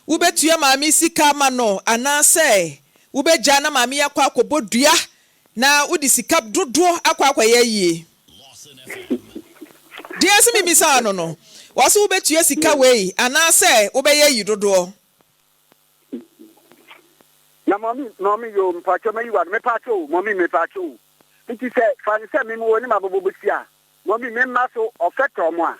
wobɛtua maame yi sika ama no anaa sɛ wobɛgyaa na maame yi akɔ akɔbɔ dua na wode sika dodoɔ akɔ akɔyɛ ayie deɛ ɛse me misa no no ɔse wobɛtua sika wei anaa sɛ wobɛyɛ ayi dodoɔ. Na mɔmi mɔmi yoo mpakyɛw mayi wano mepakyɛw o mɔmi mepakyɛw o. Nti sɛ fa no sɛ me mewɔ ne m'abobɔ bosia a, mɔmi me mma so ɔfɛ tɔ ɔmo a?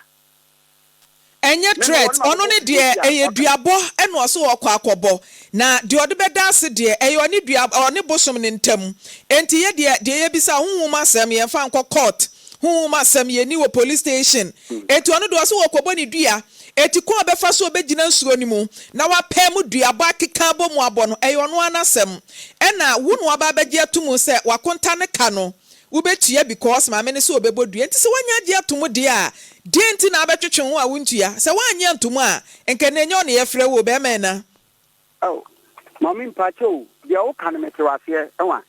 Ɛnyɛ Me mewɔ threat, ne ɔno m'abobɔ ne deɛ bosia ɛyɛ ɔfɛ. duabɔ ɛna ɔse ɔɔkɔ akɔbɔ, na deɛ ɔde bɛda ase deɛ ɛyɛ ɔne dua ɔne bosom no ntam, enti yɛ deɛ deɛ yɛbisa honhom asɛm yɛnfa nkɔ court, Honhom asɛm yɛnni wɔ police station. Enti ɔno deɛ ɔse wɔkɔbɔ ne dua. Enti kwan a ɔbɛfa so ɔbɛgyina nsuo no mu na wapae mu duabɔ akeka abɔ mu abɔ no, ɛyɛ ɔno ara n'asɛm. Ɛna wo na waba abɛgye ato mu sɛ w'akonta no ka no, wobɛtua because maame no se ɔbɛbɔ dua. Enti sɛ woanya agye ato mu deɛ a, deɛn nti na wabɛtwetwe wo ho a wontua? Sɛ woannye anto mu a, nka ɛnnɛ ɛnyɛ wo na yɛfrɛ wo o, bɛrima ɛna. Oh, Mummy mpakyɛ o, deɛ woka no mete wo aseɛ, ɛwa.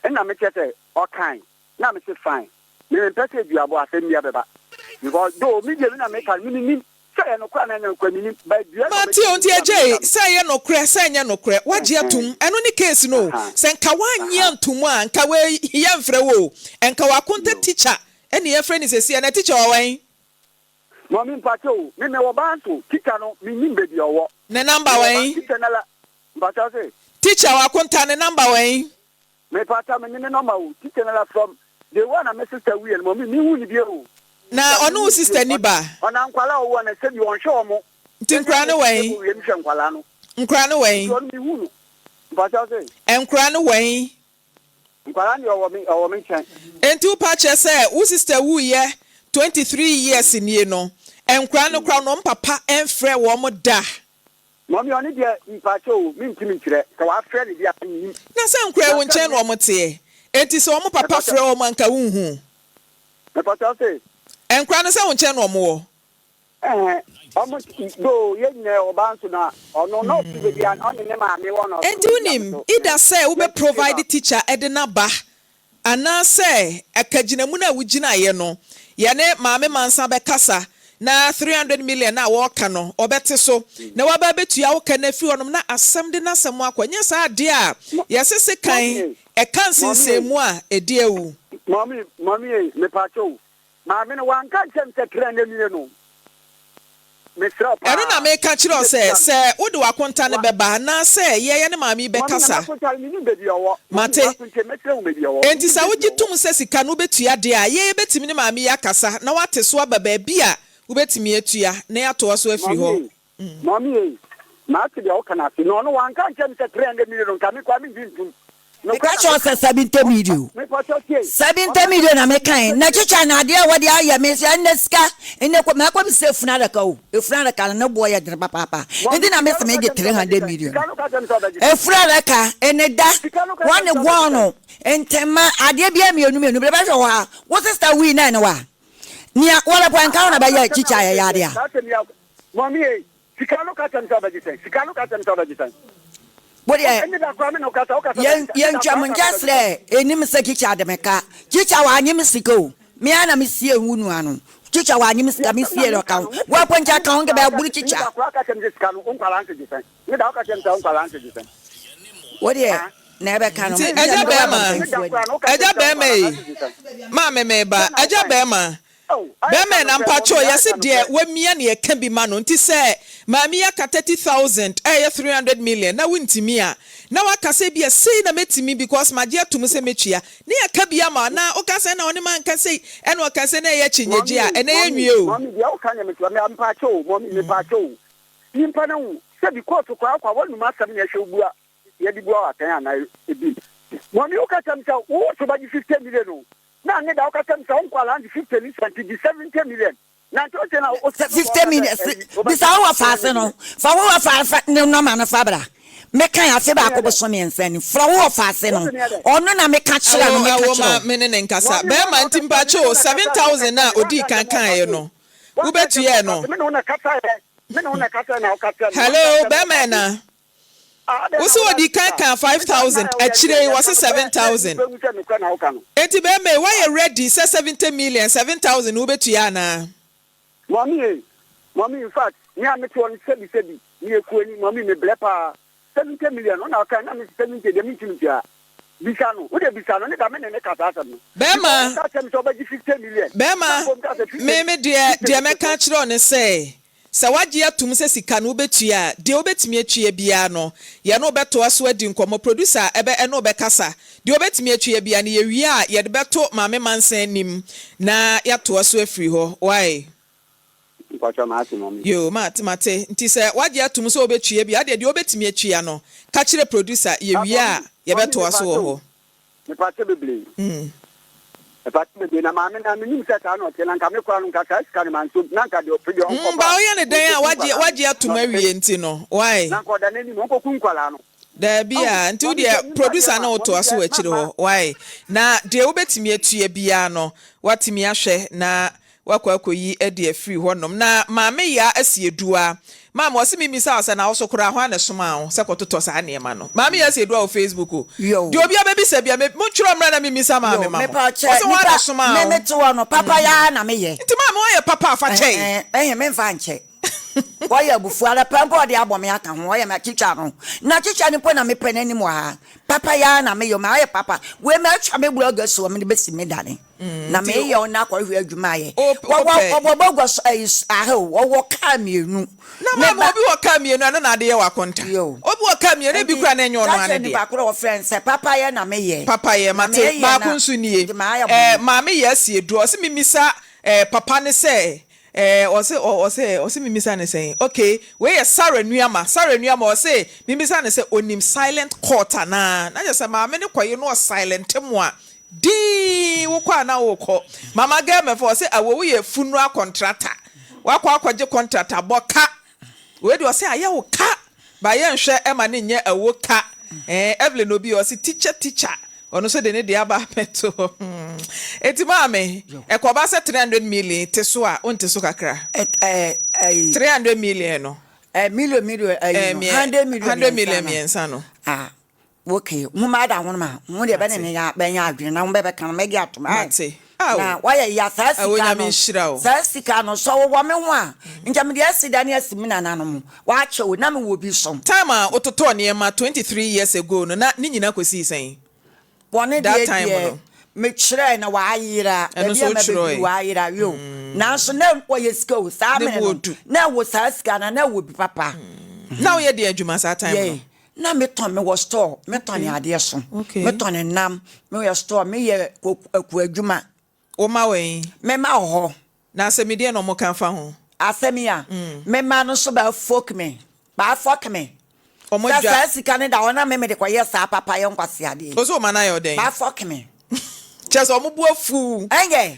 Ɛna mekyerɛ sɛ ɔkae na mese fine. Me mempɛ sɛ duabɔ asɛm bia bɛba because though me deɛ me na meka no me menim sɛ ɛyɛ nokorɛ anaa ɛnyɛ nokorɛ menim but dua na Mate o, ɔbɛtumi nti dua me agyei, meka no. sɛ ɛyɛ nokorɛ sɛ ɛnyɛ nokorɛ, woagye atom, Ɛhɛn, ɛno ne case no o. aha, Sɛ nka woannye aha, antom a, nka wei yɛmfrɛ wo o. Nka w'akonta yo. teacher ɛne yɛfrɛ no seesei, ɛnɛ teacher wɔ wɛn? Mummy mpakyɛ o, me mewɔ Banso, teacher no mennim baabi a ɔwɔ. Ne number Mewɔ ba, wɛn? teacher no ara, mpakyɛ wo se? Teacher w'akonta ne number wɛn? Mepakyɛw menye ne nɔma o. Teacher no la from day one a me sister wuiɛ no mɔmi menhu no bio o. Na Teacher ɔne menhu wo no sister bio ni ba? Ɔna nkwalaa a ɔwɔ no sɛbi ɔnhwɛ ɔmo. Nti Sɛnea nkora no mesi wɛn? kɔ wiem hwɛ nkwalaa no. Nkora no wɛn? Nti ɔno menhu no. Mpakyɛw se? Nkora no wɛn? Nkwalaa no deɛ ɔwɔ me ɔwɔ me nkyɛn. Nti wo pa kyerɛ sɛ wo sister wuiɛ 23 years nie no nkora no koraa no ɔmo papa ɛnfrɛ wɔn da? Mummy ɔno deɛ mpakyɛ o mentimi nkyerɛ sɛ wafrɛ no deɛ a mennim. Na sɛ nkoraa Na wo sɛ nkyɛn me. na wɔn teɛ enti sɛ wɔn papa Mepakyɛ frɛ wɔn a nka wonhu? mepakyɛ wo se. Nkoraa no sɛ wo nkyɛn na wɔn wɔ? Ɛhɛn wɔn though yɛn nyinaa yɛwɔ ba nso na ɔno na ɔte baabi a ɔne ne maame wɔ na ɔte Enti baabi a me wonim nso either sɛ wobɛ yɛte fie provide baako. teacher de no aba Anaasɛ akagyinamu no a wogyinaeɛ no, yɛne Maame Mansa bɛkasa na 300 million no a wɔreka no, ɔbɛte so na waba abɛtua wo ka no afiri hɔnom na asɛm de n'asɛm akɔ. Nyɛ saa adeɛ a, yɛse sekan ɛka nsensɛnmu a, ɛdi awu. Mummy, mummy ei, mepaakyɛw o, maame no wanka ankyerɛ me sɛ 300 million o. Mesrɛ wo Ɛno na paa. meka kyerɛ wo Wode sɛ, bisa me. sɛ wode w'akonta no Wa. bɛba, anaasɛ yɛn yɛne maame yi Mummy, na bɛkasa. m'akonta no, mennim baabi a ɔwɔ. Mummy, Mate. m'akonta, mɛkyerɛ wo baabi a ɔwɔ. Enti Mennim sɛ baabi a wogye ɔwɔ. tom sɛ sika no wobɛtua deɛ a, yɛn yɛbɛtumi ne maame yi akasa na woate so aba baabi a wobɛtumi atua na yɛatoa so afiri hɔ. Mummy ei, mummy ei, mate deɛ woka no ase. Na ɔno wanka ankyerɛ me sɛ 300 million no, nka me koraa mennye ntom. Meka kyerɛ wo sɛ 70 million. 70 million na mekae. Na kyekya na adeɛ a wɔde ayɛ me sɛ ɛnɛ sika ɛnɛ kɔ mɛkɔ me sɛ efunu adaka o. Efunu adaka no ne boɔ yɛ dene papaapa. Nti na mese megye 300 million. Efunu adaka ɛne da wɔne gɔn no ntɛma adeɛ biara mmienu mmienu bɛbɛhwɛ hɔ a wo sista wui na ɛne wa nea wɔlɛpɔ nka wo na bɛyɛ kyikya yɛyɛ adeɛ a. Sika no ka kyerɛ me sɛ ɔbɛgye sɛn? Sika no ka kyerɛ me sɛ ɔbɛgye sɛn? Wo deɛ, Ɛnne da koraa me ne wo kasa, woka sɛ yɛn ɔbɛgye sɛn? yɛn Ɛnne da ntwa koraa mo woka nkyɛ sɛ ɔbɛgye sɛn? srɛ ɛnim sɛ Kikya de me ka. Kikya wanye me sika o. Me ara na me sie wo nua no. Kikya wanye me Deɛ sika, me asɛm na sie no meka ka no, ho. mese Wo apo nkyɛ ɛnne ka ho da nkɛ bɛyɛ woka buru ɛnne Kikya. da koraa woka kyerɛ me sɛ sika no wo nkwadaa nso gye sɛn? Ɛnne da woka kyerɛ me sɛ wo nkwadaa nso gye sɛn? Wo deɛ Ah? na ɛbɛka no, Nti me sɛ agya mede wo aba bɛɛma, Ɛnne da mpanyinfoɔ koraa anim. no woka kyerɛ agya me sɛ wo bɛɛma nkwadaa ei, nso gye sɛn? maame meba, Sɛ na agya wokae. bɛɛma, Oh, ayɛ ka Bɛɛma na nokorɛ, mpakyɛw mɔmi, ayɛ yɛse ka deɛ nokorɛ. wamia ne yɛka bi ma no nti sɛ maame yi aka 30,000 ɛyɛ 300 million na wontimi a na waka sɛ ebia sei na mɛtumi because magye atom sɛ mɛtua ne yɛka bi ama wo anaa woka sɛ ɛna ɔne manka sei ɛna ɔka sei na ɛyɛ Mɔmi akyinnyegye a ei, ɛnɛ mɔmi, yɛnwie o. mɔmi, deɛ woka nyɛ metewa, me mpakyɛw o, mɔmi, mepakyɛw o. Nyimpa no wu, sɛbi kɔɔto koraa wokɔ a w'anum asɛm na ɛhwɛ wo bua, yɛde bua wo atɛn anaa ebi. Mɔmi woka kyerɛ me sɛ wo so bɛgye 50 million o, Na ne da woka kyerɛ me sɛ wo nkwadaa no de 50 ne sɛnti gye 70 million. Na nti wose na wo Sɛ 50 million se bisa wo wɔ faase no fa wo wɔ faase ne nɔma no fa bra meka afe baako boso mmiɛnsa ni frɛ wo wɔ faase no ɔno na meka kyerɛ no Ɛwo meka ɛwo kyerɛ ma wo. me ne ne nkasa. Bɛɛma nti mpakyɛ o 7000 no a odii kan kaeɛ no wobɛtuaɛ no? Hello bɛɛma ɛna? Wo se ɔdii kan kaa 5000 akyire yi wɔse 7000 enti bɛɛma yi woayɛ ready sɛ 70 million 7000 no wobɛtua anaa? Mummy ei, mummy infact me a mete hɔ no sɛbi sɛbi meyɛ kuani mummy mebrɛ paa 70 million wo na wokae na mese 70 deɛ mentumi ntua bisa no wode bisa no ne da me ne ne ka saa asɛm no because Bɛɛma, woka kyerɛ me sɛ wobɛgye 50 million na bɛɛma, mbom ka sɛ 50 me me deɛ 50 deɛ no mɛka so. akyerɛ wo ne sɛ Sɛ woagye atom sɛ sika no wobɛtua a, deɛ wobɛtumi atua biara no, yɛne wo bɛtoa so adi nkɔmmɔ. Producer bɛ ɛne wo bɛkasa. Deɛ wobɛtumi atua biara no, yɛwie a, yɛde bɛto Maame Mansa anim na yɛatoa so afiri hɔ. Wai? Mpakyɛw mate mummy. Yoo, mate, mate. Nti sɛ woagye atom sɛ wobɛtua bi a, wodeɛ deɛ wobɛtumi atua no, ka kyerɛ producer, Ah yɛwie a, mummy, mummy yɛbɛtoa so wɔ mepakyɛw hɔ. mepakyɛw bebree. Ɛfata bebree na maame na menim sɛ saa na ɔteɛ na nka me koraa no nka saa sika no mantom na nka deɛ ɔpɛ deɛ Mm, ɔnkɔfa ba woyɛ ne dɛn a ɔnkɔku wagye nkwadaa no wagye atom na ɔde awie nti no why? na nka ɔda n'anim ɔnkɔku nkwadaa no. Daabi Ɔhu a, nti wo maame sɛ deɛ nipa deɛ producer ma no maame wotoa so sɛ wɔ akyire mama hɔ why? Na deɛ wobɛtumi atua biara no woatumi ahwɛ na woakɔ akɔyi de afiri hɔnom. Na Maame Yaa Asieduaa, Maame ɔse memmisa wo sɛ na wo so koraa hwan na ɛsomaa wo sɛ kɔtotɔ saa nneɛma no? Maame Yaa Asieduaa wɔ Facebook o. Yo. Deɛ obiara bɛbisa biara me montwerɛ mmra na memmisa maame Yo, ma mo. mepa kyɛ, Ɔse hwan na nipa, ɛsomaa me wo? mete hɔ no, papa yɛ ara na meyɛ. Nti maame woayɛ papa a fa kyɛe. Ɛhɛn, ɛhɛn, memfa nkyɛ. Ɔyɛ abufuo ara pɛ mpo a ɔde abɔ me aka ho, ɔyɛ me akyikya no. Na kyikya no mpo na mepɛ n'anim wɔ ha. Papa yɛ ara na meyɛ o, mayɛ papa. Wei matwa me blɔg asi hɔ mede bɛsi me dane. Na meyɛ o na akɔhwehwɛ adwuma ayɛ. Wɔwɔ wɔwɔ bagua so ayi aha o, wɔwɔ kaa mmienu. Na maame obi wɔ kaa mmienu ɛno na ade yɛ w'akonta. Obi wɔ kaa mmienu ebi koraa na ɛnyɛ ɔno ara ne dea. Nti ka kyerɛ nipa korɔ a wɔfrɛ no sɛ papa yɛ na meyɛ. Papa yɛ, mate. Baako nso nie. Ɛɛ maame yɛ asi aduro ɔse memmisa ɛɛ papa no sɛ Eh ɔse ɔ ɔse ɔse memmisa no sɛn? Okay, wei yɛ Sarah Nuamah, Sarah Nuamah ɔse memmisa no sɛ onim silent court anaa? Na kyerɛ sɛ maame no kɔye no ɔsilente mo a dinn wokɔ a na wokɔ. Mama Germefo ɔse awo woyɛ funeral contractor, wakɔ akɔgye contract abɔ ka, wei deɛ ɔse ayɛ wo ka but yɛnhwɛ ɛma no nyɛ awo ka. Eh Evelyn Obi ɔse teacher teacher Ɔno nso de ne deɛ aba abɛto hɔ. Hmm. Enti maame, ɛkɔba sɛ 300 million te so a, wonte so kakra? 300 million no. Million million ɛyi no, 100 million 100 million mmiɛnsa no. Ah, okay. Ho ma ada ho ma. Ho deɛ bɛne ne ya bɛnya adwene na ho bɛbɛka no mɛgye atom. Mate. Na wayɛ ya saa sika no. Saa sika no sɛ wowɔ me ho a, nkyɛ mede asi da ne asi me nananom. Wakyɛ o, na mewɔ bi so. Time a wototɔɔ nneɛma 23 years ago no na ne nyina kɔsii sɛn? Bɔne That deɛ time deɛ no. mekyerɛɛ na wayera, Ɛno baabi nso a mabɛduru wotwerɛe. wayera yo. Nanso na ɔyɛ sika o, saa Ne mene bo no ɔdu. na ɛwɔ saa sika no na ɛwɔ bi papa. Na woyɛ deɛn adwuma saa time no? Yɛ, na metɔn, mewɔ store, metɔn adeɛ so, Okay. metɔn nam, meyɛ store, meyɛ akua adwuma. Wo mma wɔ he? Me mma wɔ hɔ. Na asɛm yi, deɛn na wɔka fa ho? Asɛm yi a, me mma no nso bɛ folk me, bɛ afɔk me. Wɔn Sɛ adwa. saa sika no da hɔ na me mede kɔyɛ saa papayɛ nkwaseadeɛ yi. Wo so wo mma no ayɛ wo dɛn? Bɛ afɔk me. Kyerɛ sɛ wɔn bo afu wo. Ɛnyɛ.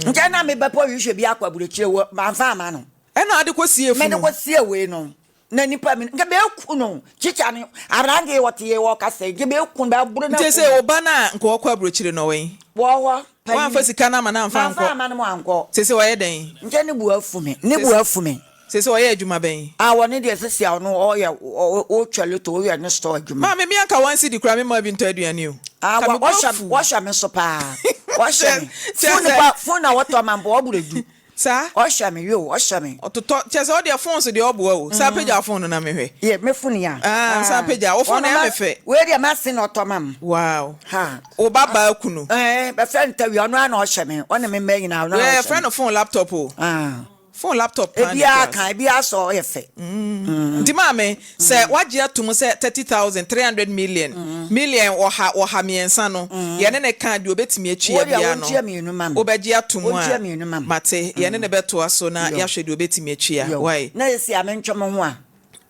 Nkyɛ na me bɛpɔ hwehwɛ bi akɔ aburokyire wɔ, mamfa amma no. Ɛna ade kɔ sie Mede funu. kɔ sie wei no. Na nipa mi nka bɛku no kyikya no aberante yi wɔte yɛ wɔkasa yi nka bɛku no bɛboro no Nti aku sɛ no. wo ba no a nka ɔkɔ aburokyire no ɔwɔ he? Wɔ hɔ panyin. Woamfa sika no ama no amfa Mamfa ankɔ? amma no ankɔ. Seesei ɔyɛ dɛn? Nkyɛ ne bo afu me ne bo afu me. Seesei ɔyɛ adwuma bɛn? Ah ɔno deɛ seesei a ɔno ɔyɛ ɔtwa lotto ɔyɛ ne store adwuma. Maame me anka one cedi koraa memma bi ntɔ aduane o. Ah Ka me bo wɔhwɛ afu. wɔhwɛ me so paa wɔhwɛ me Kyerɛ phone sɛ. pa phone a wɔtɔ ma mpo ɔboro du. Saa? Ɔhwɛ me yoo, ɔhwɛ me. Ɔtotɔ, kyerɛ sɛ ɔdeɛ phone so deɛ ɔboa o. Saa pagya wo phone no na me hwɛ. Yɛ, me phone yi a. Ah, saa pagya, wo phone no ɛyɛ me fɛ. Wei deɛ m'ase na ɔtɔ ma me. Wow. Ha. Wo ba baa kunu. Ɛɛ, bɛfrɛ no Tawia, ɔno ara na ɔhwɛ me, ɔne me mma nyinaa, ɔno ara na ɔhwɛ me. Wei yɛfrɛ no phone laptop o. Ah. Phone laptop paa ne Ebiara class. ka, ebiara sɔ, ɔyɛ fɛ. Nti maame, sɛ wagye atom sɛ 30,000, 300 million, million 103 no, yɛne no ka deɛ ɔbɛtumi atua Wo deɛ biara no, wontua mmienu ma me. wobɛgye atom a, Wontua mmienu ma me. mate, yɛne no bɛtoa so na Yo. yɛahwɛ deɛ ɔbɛtumi atua. Yo. Wai? Na esi a mentwe mo ho a,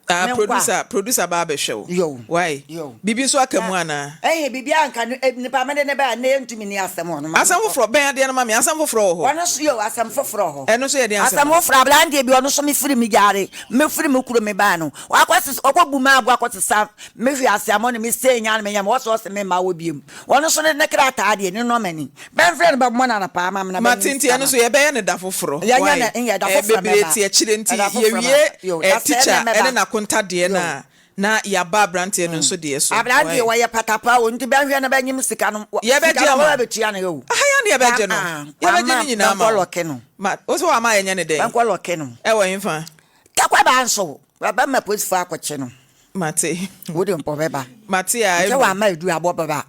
Ah, menkɔ a. producer, producer ba abɛhwɛ wo. Yo. Wai? Yo. Biribi nso aka mu Na, anaa? ɛhe, biribiara nka no, eh, nipa mede no bae a, nnɛ yɛntumi nni asɛm wɔ no, ma Asɛm menkɔ. foforɔ, bɛn adeɛ no ma me, asɛm foforɔ wɔ hɔ? Ɔno nso, yo, asɛm foforɔ wɔ hɔ. Ɛno nso yɛ deɛn asɛm Asɛm a? foforɔ, aberanteɛ bi, ɔno nso mefiri me gyaare, mefiri me kuro mebae no, wakɔ sesa, ɔkɔ bu m'aboa kɔsesa me hweaseammɔ ne me sei nya ne me nyɛ me, ɔse ɔse memma hɔ biom. Ɔno nso ne ne krataa deɛ, ne nɔma ni. Bɛmfrɛ no bɛmmɔ no anɔpa ama me na Mate bɛnye nti sika ɛno ma nso me. yɛbɛyɛ no da foforɔ. Yɛnyɛ Wai? no nyɛ da Eh, foforɔ bebree mɛba. te akyire nti Ɛda foforɔ yɛwie mɛba. Yo, eh, da sɛɛ teacher na ɛne mɛba. n'akontadeɛ no Yo. a, na yɛaba aberanteɛ no nso deɛ so. Aberanteɛ Wai? wɔyɛ patapaa o nti bɛnhwɛ na bɛnyem sika no wɔ Yɛbɛgye sika no ama wɔbɛ wo. bɛtua no o. Aha yi ara na yɛbɛgye no. Ah, Yɛbɛgye wama ne nyinaa ama bɛnkɔ wo. lɔke no. Ma, wo sɛ wama yɛnyɛ ne dɛn? Bɛnkɔ lɔke no. Ɛwɔ hefa? Takwaba nso wɔbɛma polisifoɔ akɔkye no. Mate. Wo de mpɔ bɛba. Mate a, Nkyɛ eno. wama edu abɔ bɛba.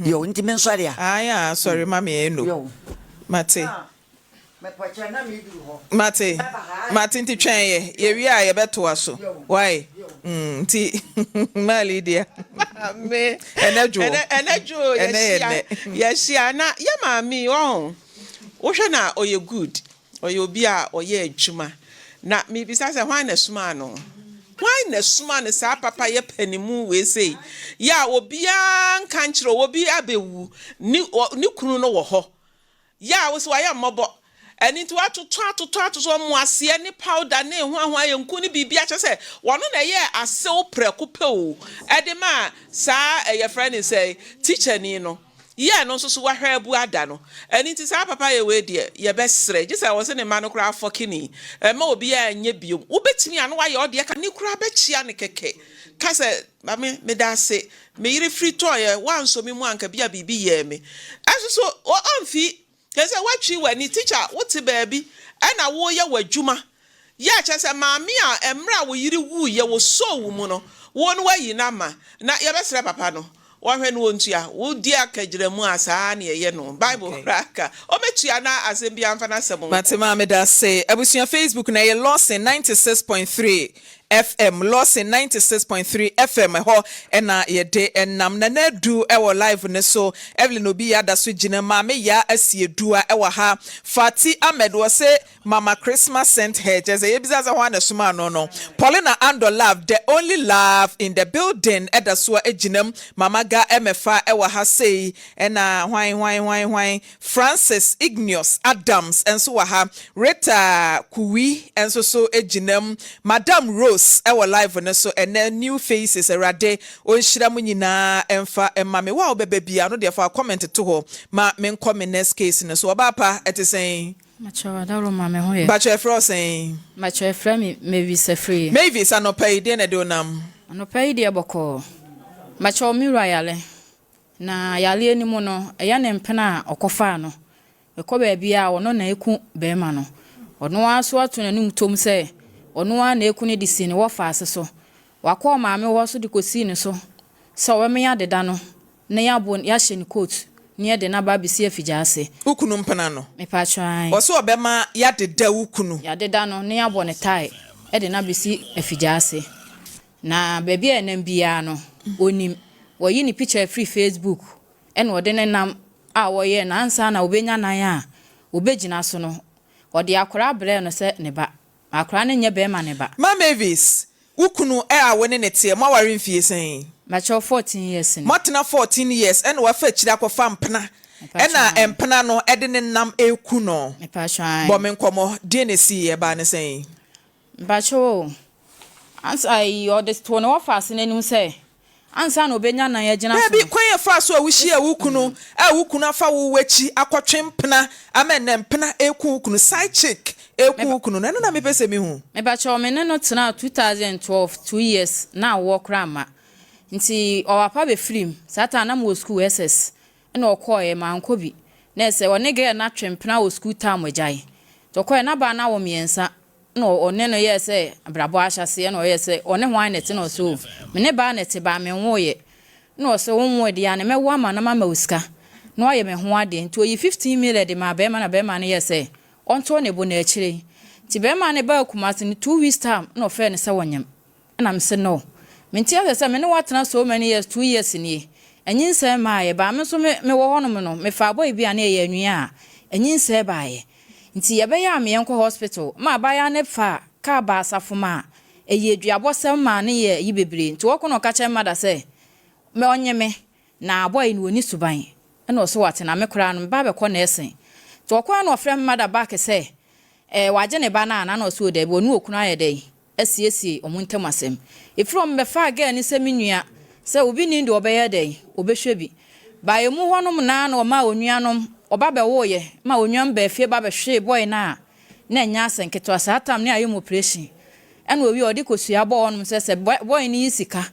Yo, nti me nsɔre a. Ae a, sɔre ma me eno. Yo. Mate. Mepɔkyɛ na meduru hɔ. Mate. Mate nti twɛn yɛ. Yɛwie a yɛbɛtoa so. Wai? Mm, nti Maa Lydia. Me. Ɛnɛ dwo. Ɛnɛ ɛnɛ dwo Ɛnɛ yɛ yɛhyia nnɛ. yɛhyia na yɛ maame yi ɔho wohwɛ na ɔyɛ good ɔyɛ obi a ɔyɛ adwuma na mebisa sɛ hwan na ɛsomaa no. Hwan na ɛsomaa no saa papayɛ panimu wei sei? Yɛ a obiara nka nkyerɛ wo, obi abɛwu, ne, ne kunu no wɔ hɔ. Yɛ a wo se wayɛ mmɔbɔ. Ɛno nti watotɔ atotɔ atotɔ mmoaseɛ ne powder ne hoahoa yɛ nku ne biribiara kyerɛ sɛ wɔno na ɛyɛɛ asew prɛko pɛ o ɛde maa saa yɛfrɛ no sɛn tikyani no. Yɛ ɛno nso so wahwɛ abu ada no. Ɛno nti saa papa yɛ wei deɛ yɛbɛsrɛ gye sɛ wɔse ne mma no koraa afɔkini mma obiara nyɛ biom. Wobɛtumi a na wayɛ ɔdeɛ ka ne koraa bɛkyea no kɛkɛ ka sɛ Maame meda ase me yere firi tɔeɛ woansɔ me mu anka bi a biribi yɛɛ me. Ɛnso so ɔmfi kyerɛ sɛ woatwi w'ani tikya wote baabi ɛna woreyɛ w'adwuma yɛ a kyerɛ sɛ maame a mmerɛ a wo yere wuiɛ wɔsɔɔ wo mu no wo no woayi no ama na yɛbɛsrɛ papa no wɔnhwɛ no wɔntua wo di akagyinamu a saa na yɛyɛ no bible koraa ka ɔmɛtua na asɛm biara mfa n'asɛm nkɔ. Mate maa medase. Abusua Facebook no ɛyɛ Lawson 96.3 FM, Lawson 96.3 FM ɛhɔ na yɛde nam. Nana Adu wɔ live no so, Evelyn Obi Yaa da so gyina mu, Maame Yaa Asiedua wɔ ha, Fati Ahmed wɔse Mama Christmas sent her, kyerɛ sɛ yɛbisa sɛ hwan na ɛsomaa no no, Paulina Andor Love, the only love in the building da so gyina mu, Mama Ga Emefa wɔ ha sei, ɛna hwan hwan hwan hwan. Francis Ignious Adams nso wɔ ha, Rita Kuwi nso so gyina mu, Madam Rose wɔ live no so ɛnnɛ, New Faces, Awurade ɔnhyira mo nyinaa mfa mma me. Wo a wobɛba biara no deɛ fa wo comment to hɔ ma menkɔ me next case no so. Ɔbaa pa, ɛte sɛn? Mpakyɛw Adaworoma me ho yɛ. Mpakyɛw yɛfrɛ wo sɛn? Mpakyɛw yɛfrɛ me Mavis Afriyie. Mavis, anɔpa yi deɛn na ɛde wo nam? Anɔpa yi deɛ bɔkɔɔ. Mpakyɛw me wura yare. Na yareɛ no mu no, ɛyɛ ne mpena a ɔkɔfaa no. Ɛkɔ baabi a, ɔno na ɛku barima no. Ɔno ara nso ato n'anom tom sɛ ɔno ara na ɛku no de sii ne wɔfaase so. Wakɔ ɔmaame hɔ nso de kɔsii ne so sɛ ɔbɛma yɛadeda no na yɛabɔ yɛahyɛ no coat na yɛde no aba abɛsi afigyaase. Wo kunu mpena no? Mepakyɛw, ae. Ɔse ɔbɛma yɛadeda wo kunu? Yɛadeda no na yɛabɔ no tae de no abɛsi afigyaase. Na baabi a ɛnam biara no, ɔnim. Wɔyi ne picture firi Facebook ɛna ɔde ne nam a wɔyɛɛ no ansa na ɔbɛnya nan a ɔbɛgyina so no, ɔde akwadaa brɛɛ no sɛ ne ba. Akwadaa no nyɛ barima ne ba. Ma Mavis, wo kunu a wo ne no teɛ, moaware mfie sɛn? Mpakyɛw 14 years ni. Moatena 14 years ɛna wafa akyire akɔfa mpena ɛna mpena no de ne nam reku no. Mepakyɛw ae. Bɔ me nkɔmmɔ, deɛn na ɛsiiɛ, ɛbaa ne sɛn? Mpakyɛw o, ansa ayi ɔde too ne wɔfaase no anim sɛ ansa na obenya nan agyina so Dabi, no. kwan a ɛfaa so a wuhyiaa wo kunu a wo kunu afa wo w'akyi akɔtwe mpena ama ɛnnɛ mpena reku wo kunu, side chick reku wo kunu no, ɛno na mepɛ sɛ mihu. Mepakyɛw me ne no tenaa 2012, two years, na awoɔ koraa mma. Nti ɔwapa bɛfirim, saa time no na mewɔ sukuu SS, ɛna ɔkɔɔeɛ, mankɔ bi. Na ɛsɛ ɔne girl no atwe mpena wɔ sukuu time agyae. Nti ɔkɔɔeɛ, na baa no awo mmiɛnsa, Ɛna ɔne no yɛɛ sɛ abrabɔ ahyɛaseɛ, ɛna ɔyɛɛ sɛ ɔne hwan na ɛte, na ɔse o, me ne baa na ɛte, baa menwooeɛ. Ɛna ɔse wonwooe deɛ a, ne mɛwo ama na mama wo sika na woayɛ me ho adeɛ. Nti ɔyii 15 million de maa barima na barima no yɛɛ sɛ ɔntɔ ne bo na akyire yi. Nti barima no baa Kumasi no 2 weeks time na ɔfrɛɛ no sɛ ɔnyem. Ɛna mese no, mente aseɛ sɛ me ne wo atena so many years, 2 years nie, anyinsɛn mmaeɛ, baa me nso me mewɔ hɔnom no, mefaa boy bi a na yɛyɛ anwia a, anyinsɛn baeɛ. Nti yɛbɛyɛ a me yɛnkɔ hospital, ma abaayewa no faa car baa asafo ma ɛyɛ aduabɔsɛm maa no yɛɛ ayi bebree, nti ɔkɔ na ɔka kyerɛ me mother sɛ me ɔnye me, na boy no ɔnni suban, ɛna ɔse wate na me koraa no meba abɛkɔ nursing. Nti ɔkɔɛ na ɔfrɛ me mother back sɛ ɛɛ wagye ne ba no anaa, na ɔse o daabi, ɔne okunu ayɛ dɛn asiesie wɔn ntam asɛm. Ɛfiri hɔ mebɛfaa girl no sɛ me nua, sɛ obi nnim deɛ ɔbɛyɛ dɛn, ɔbɛhwɛ bi. By ɛmu hɔ nom naa na ɔmaa onuanom, ɔba bɛwooyɛ, ma onuanom baa fie ba bɛhwee boy no a na ɛnyɛ asɛm ketewa, saa time no yɛayɛ mu operation. Ɛna owie a ɔde kosua bɔɔ hɔ nom sɛ sɛ boy no yi sika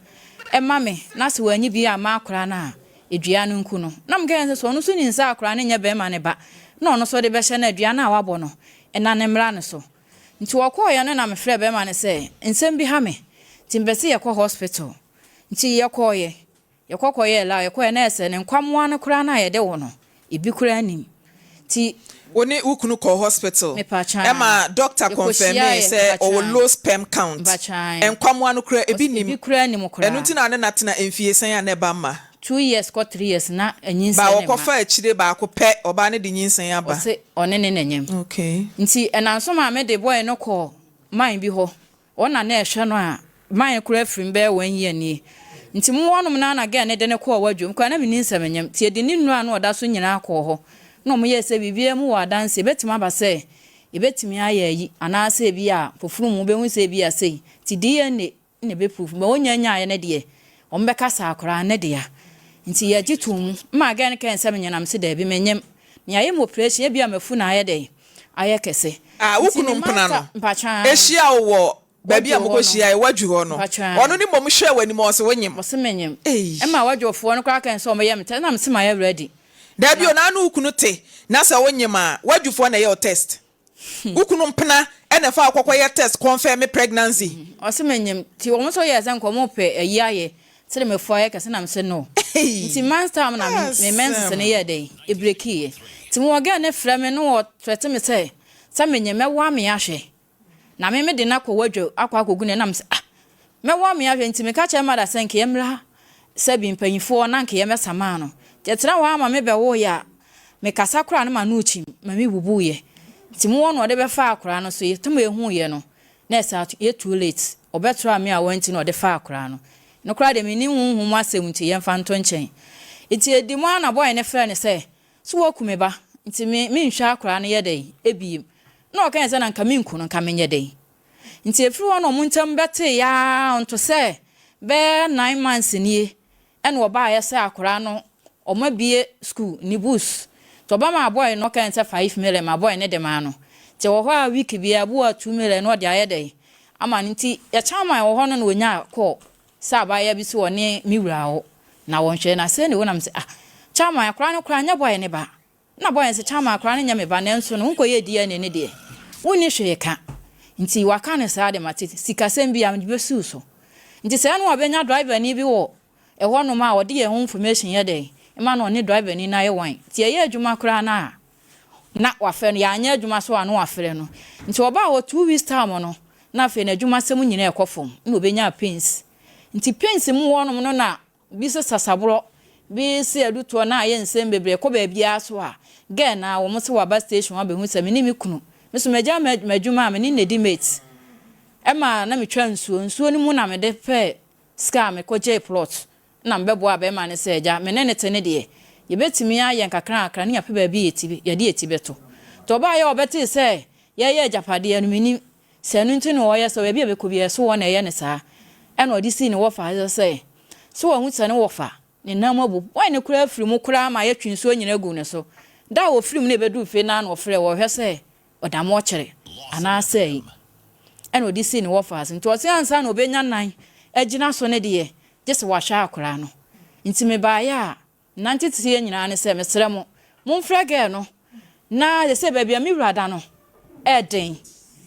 ma me na sɛ wanyi bi amma akwadaa no a, dua no nku no. Na meka kyerɛ no sɛ sɛ ɔno nso nim sɛ akwadaa no nyɛ barima no ba na ɔno nso ɔde bɛhyɛ no a, dua no a wabɔ no, ɛna no mmra ne so. Nti wɔkɔɔeɛ no na mefrɛɛ bɛrima no sɛ nsɛm bi ha me nti mepɛ sɛ yɛkɔ hospital. Nti yɛkɔɔeɛ, yɛkɔ kɔyɛɛ lab, yɛkɔɔeɛ na ayɛ sɛ ne nkwammoa no koraa no a yɛde wo no, ebi koraa nnim. Nti. Wo ne wo kunu kɔɔ hospital Mepatwaa. ɛma doctor confirmee Yɛkɔhyiaeɛ, sɛ ɔwɔ mpatwaa. low sperm count. Mpatwaa. Nkwammoa no koraa ebi Ɔse nnim. ebi koraa nnim koraa. Ɛno nti na wo ne no atena mfie sɛn a na ɛba mma? 2 years kɔ 3 years na anyinsɛn Ba ne mma. wɔkɔfa akyire baako pɛ, ɔbaa no de nyinsɛn aba. Ɔse ɔne ne na nyam. Okay. Nti ɛnanso maame de boy no kɔɔ man bi hɔ, ɔna na ɛhwɛ no a. Man koraa firi mu bɛyɛ one year nie. Nti mo hɔ nom no ara na girl no de no kɔɔ wadwom koraa na mennim sɛ menyem. Nti yɛde ne nnuro a na ɔda so nyinaa kɔɔ hɔ. Na ɔmo yɛɛ sɛ biribiara mu wɔ adanseɛ ɛbɛtumi aba sɛ yɛbɛtumi ayɛ ayi anaasɛ ebi a foforo mu wobɛhu sɛ ebi a sei. Nti DNA na ɛbɛ proof but ɔnya nyaeɛ no deɛ ɔmo bɛka sɛ akoraa ne dea. Nti yɛgye too mu. Maa girl no kae sɛ menyem na mese daabi menyem. Na yɛayɛ me operation ebia mafu na ayɛ dɛn ayɛ kɛse. Ah wo Nti kunu ne mpena master no mpakyɛ hyia wo wɔ Baabi a Wadwo hɔ no. mokɔhyiaeɛ, wadwo hɔ no, Mpakyɛ. ɔno ne mmom hwɛɛ w'anim a ɔse wonyem. Ɔse menyem. Ei. Ɛma wadwofoɔ no koraa kae sɛ ɔmɛyɛ me test na mese mayɛ ready. Daabi Na. o, na ne wo kunu te na sɛ wonyem a, wadwofoɔ na ɛyɛ wo test. Wo kunu mpena na ɛfa wo kɔkɔyɛ test confirm pregnancy. Ɔse menyem. Nti wɔn nso yɛɛ sɛ nka wɔpɛ ayi ayɛ sɛdeɛ mafu ayɛ kɛse na mese no. Ei. Nti months time na me menses no Asɛm. yɛɛ dɛn? Ɛbrekiiɛ. Nti mewɔ girl no frɛ me na ɔthreaten me sɛ, sɛ menyem mɛwoa me ahwɛ. Na me mede no akɔ wadwa akɔ akɔgu no na mesɛ ah mɛwɔ me ahwɛ nti meka kyerɛ mada sɛ nka yɛmmra sɛbi mpanyinfoɔ na nka yɛmmɛsamaa no nti ɛtena hɔ ara ma me bɛwoeɛ a mekasa koraa no m'ano kyim ma me bubuiɛ nti mowɔ no ɔde bɛfaa akwadaa no so yɛtom ɛhuiɛ no na ɛsɛ yɛ too late ɔbɛtoa me a wanti na ɔde faa akwadaa no no koraa deɛ mennim honhom mu asɛm nti yɛmfa nto nkyɛn nti ɛdi mu ara na bɔe no frɛ no sɛ So woaku me ba nti me menhwɛ akwadaa no yɛ dɛn ebiem? Na ɔkae sɛ na nka menku no nka menyɛ dɛn? Nti ɛfiri hɔ na wɔn ntam bɛteeɛ ara nto sɛ bɛyɛ 9 months nie ɛna ɔbaeɛ sɛ akwadaa no wɔn abue school ne bus nti ɔba maa boy no ɔkae sɛ 5 million ma boy no de maa no nti ɛwɔ hɔ a week biara bu a 2 million na ɔde ayɛ dɛn ama no nti yɛkyan man wɔ hɔ no na ɔnyaa call Sɛ abaayewa bi se ɔne me wura wo na wɔnhwɛ na sɛɛ ne wo na mese ah Chairman akwadaa no koraa nyɛ boy ne ba na boy no se Chairman akwadaa no nyɛ me ba nanso no wonkɔyɛɛ DNA no deɛ wonni hwee ka nti waka no saa de mate sikasɛm bi a mede bɛsiw so nti sɛ ɛno wabɛnya driver ni bi wɔ ɛhɔ nom a ɔde yɛn ho information yɛ dɛn ma no ɔne driver ni no ayɛ wan nti ɛyɛ adwuma koraa no a na wafrɛ no, yɛanyɛ adwuma so a na wafrɛ no. Nti ɔbaa hɔ 2 weeks time no, na afei n'adwumasɛm nyinaa ɛkɔ fam, na ɔbɛnyaa pains. Nti pains mu hɔnom no na bi se sasaborɔ, bi se adutoɔ na ayɛ nsɛm bebree, ɛkɔ baabiara so a, girl no ara wɔn se waba station hɔ abɛhu sɛ me ne me kunu, me so magya m'adwuma a me ne no na ɛdi mate, ɛma na metwa nsuo, nsuo no mu na mede pɛɛ sika a mekɔgyee plot Nna mebɛboa bɛrima no sɛ, Agya, me ne no te no deɛ, yɛbɛtumi ayɛ nkakrankakra na yɛapɛ baabi a yɛde yɛn ti bɛto. Nti ɔbaeɛ a ɔbɛtee sɛ yɛreyɛ agyapadeɛ no, mennim sɛ ɛno nti na ɔreyɛ sɛ baabi a bɛkɔ biara so hɔ na ɛyɛ no saa. Ɛnna ɔde sii ne wɔfa ase sɛ, So wahu sɛ ne wɔfa, ne nan mu abu? Bɔe no koraa firi mu koraa ma yɛtwe nsuo nyinaa guu ne so. Da a ɔfiri mu na ɛbɛduu fie no ara na ɔfrɛɛ, ɔrehwɛ sɛ ɔda mɔkyere anaasɛ ayi. Ɛnna ɔde sii ne wɔfa ase. Nti ɔse ansa na ɔbɛnya nan agyina so no deɛ, gye sɛ wahwɛ akwadaa no. Nti mebaeɛ a, nante teɛ nyinaa ne sɛ, mesrɛ mo, momfrɛ girl no na sɛsɛ baabi a me wura da no, ɛyɛ den.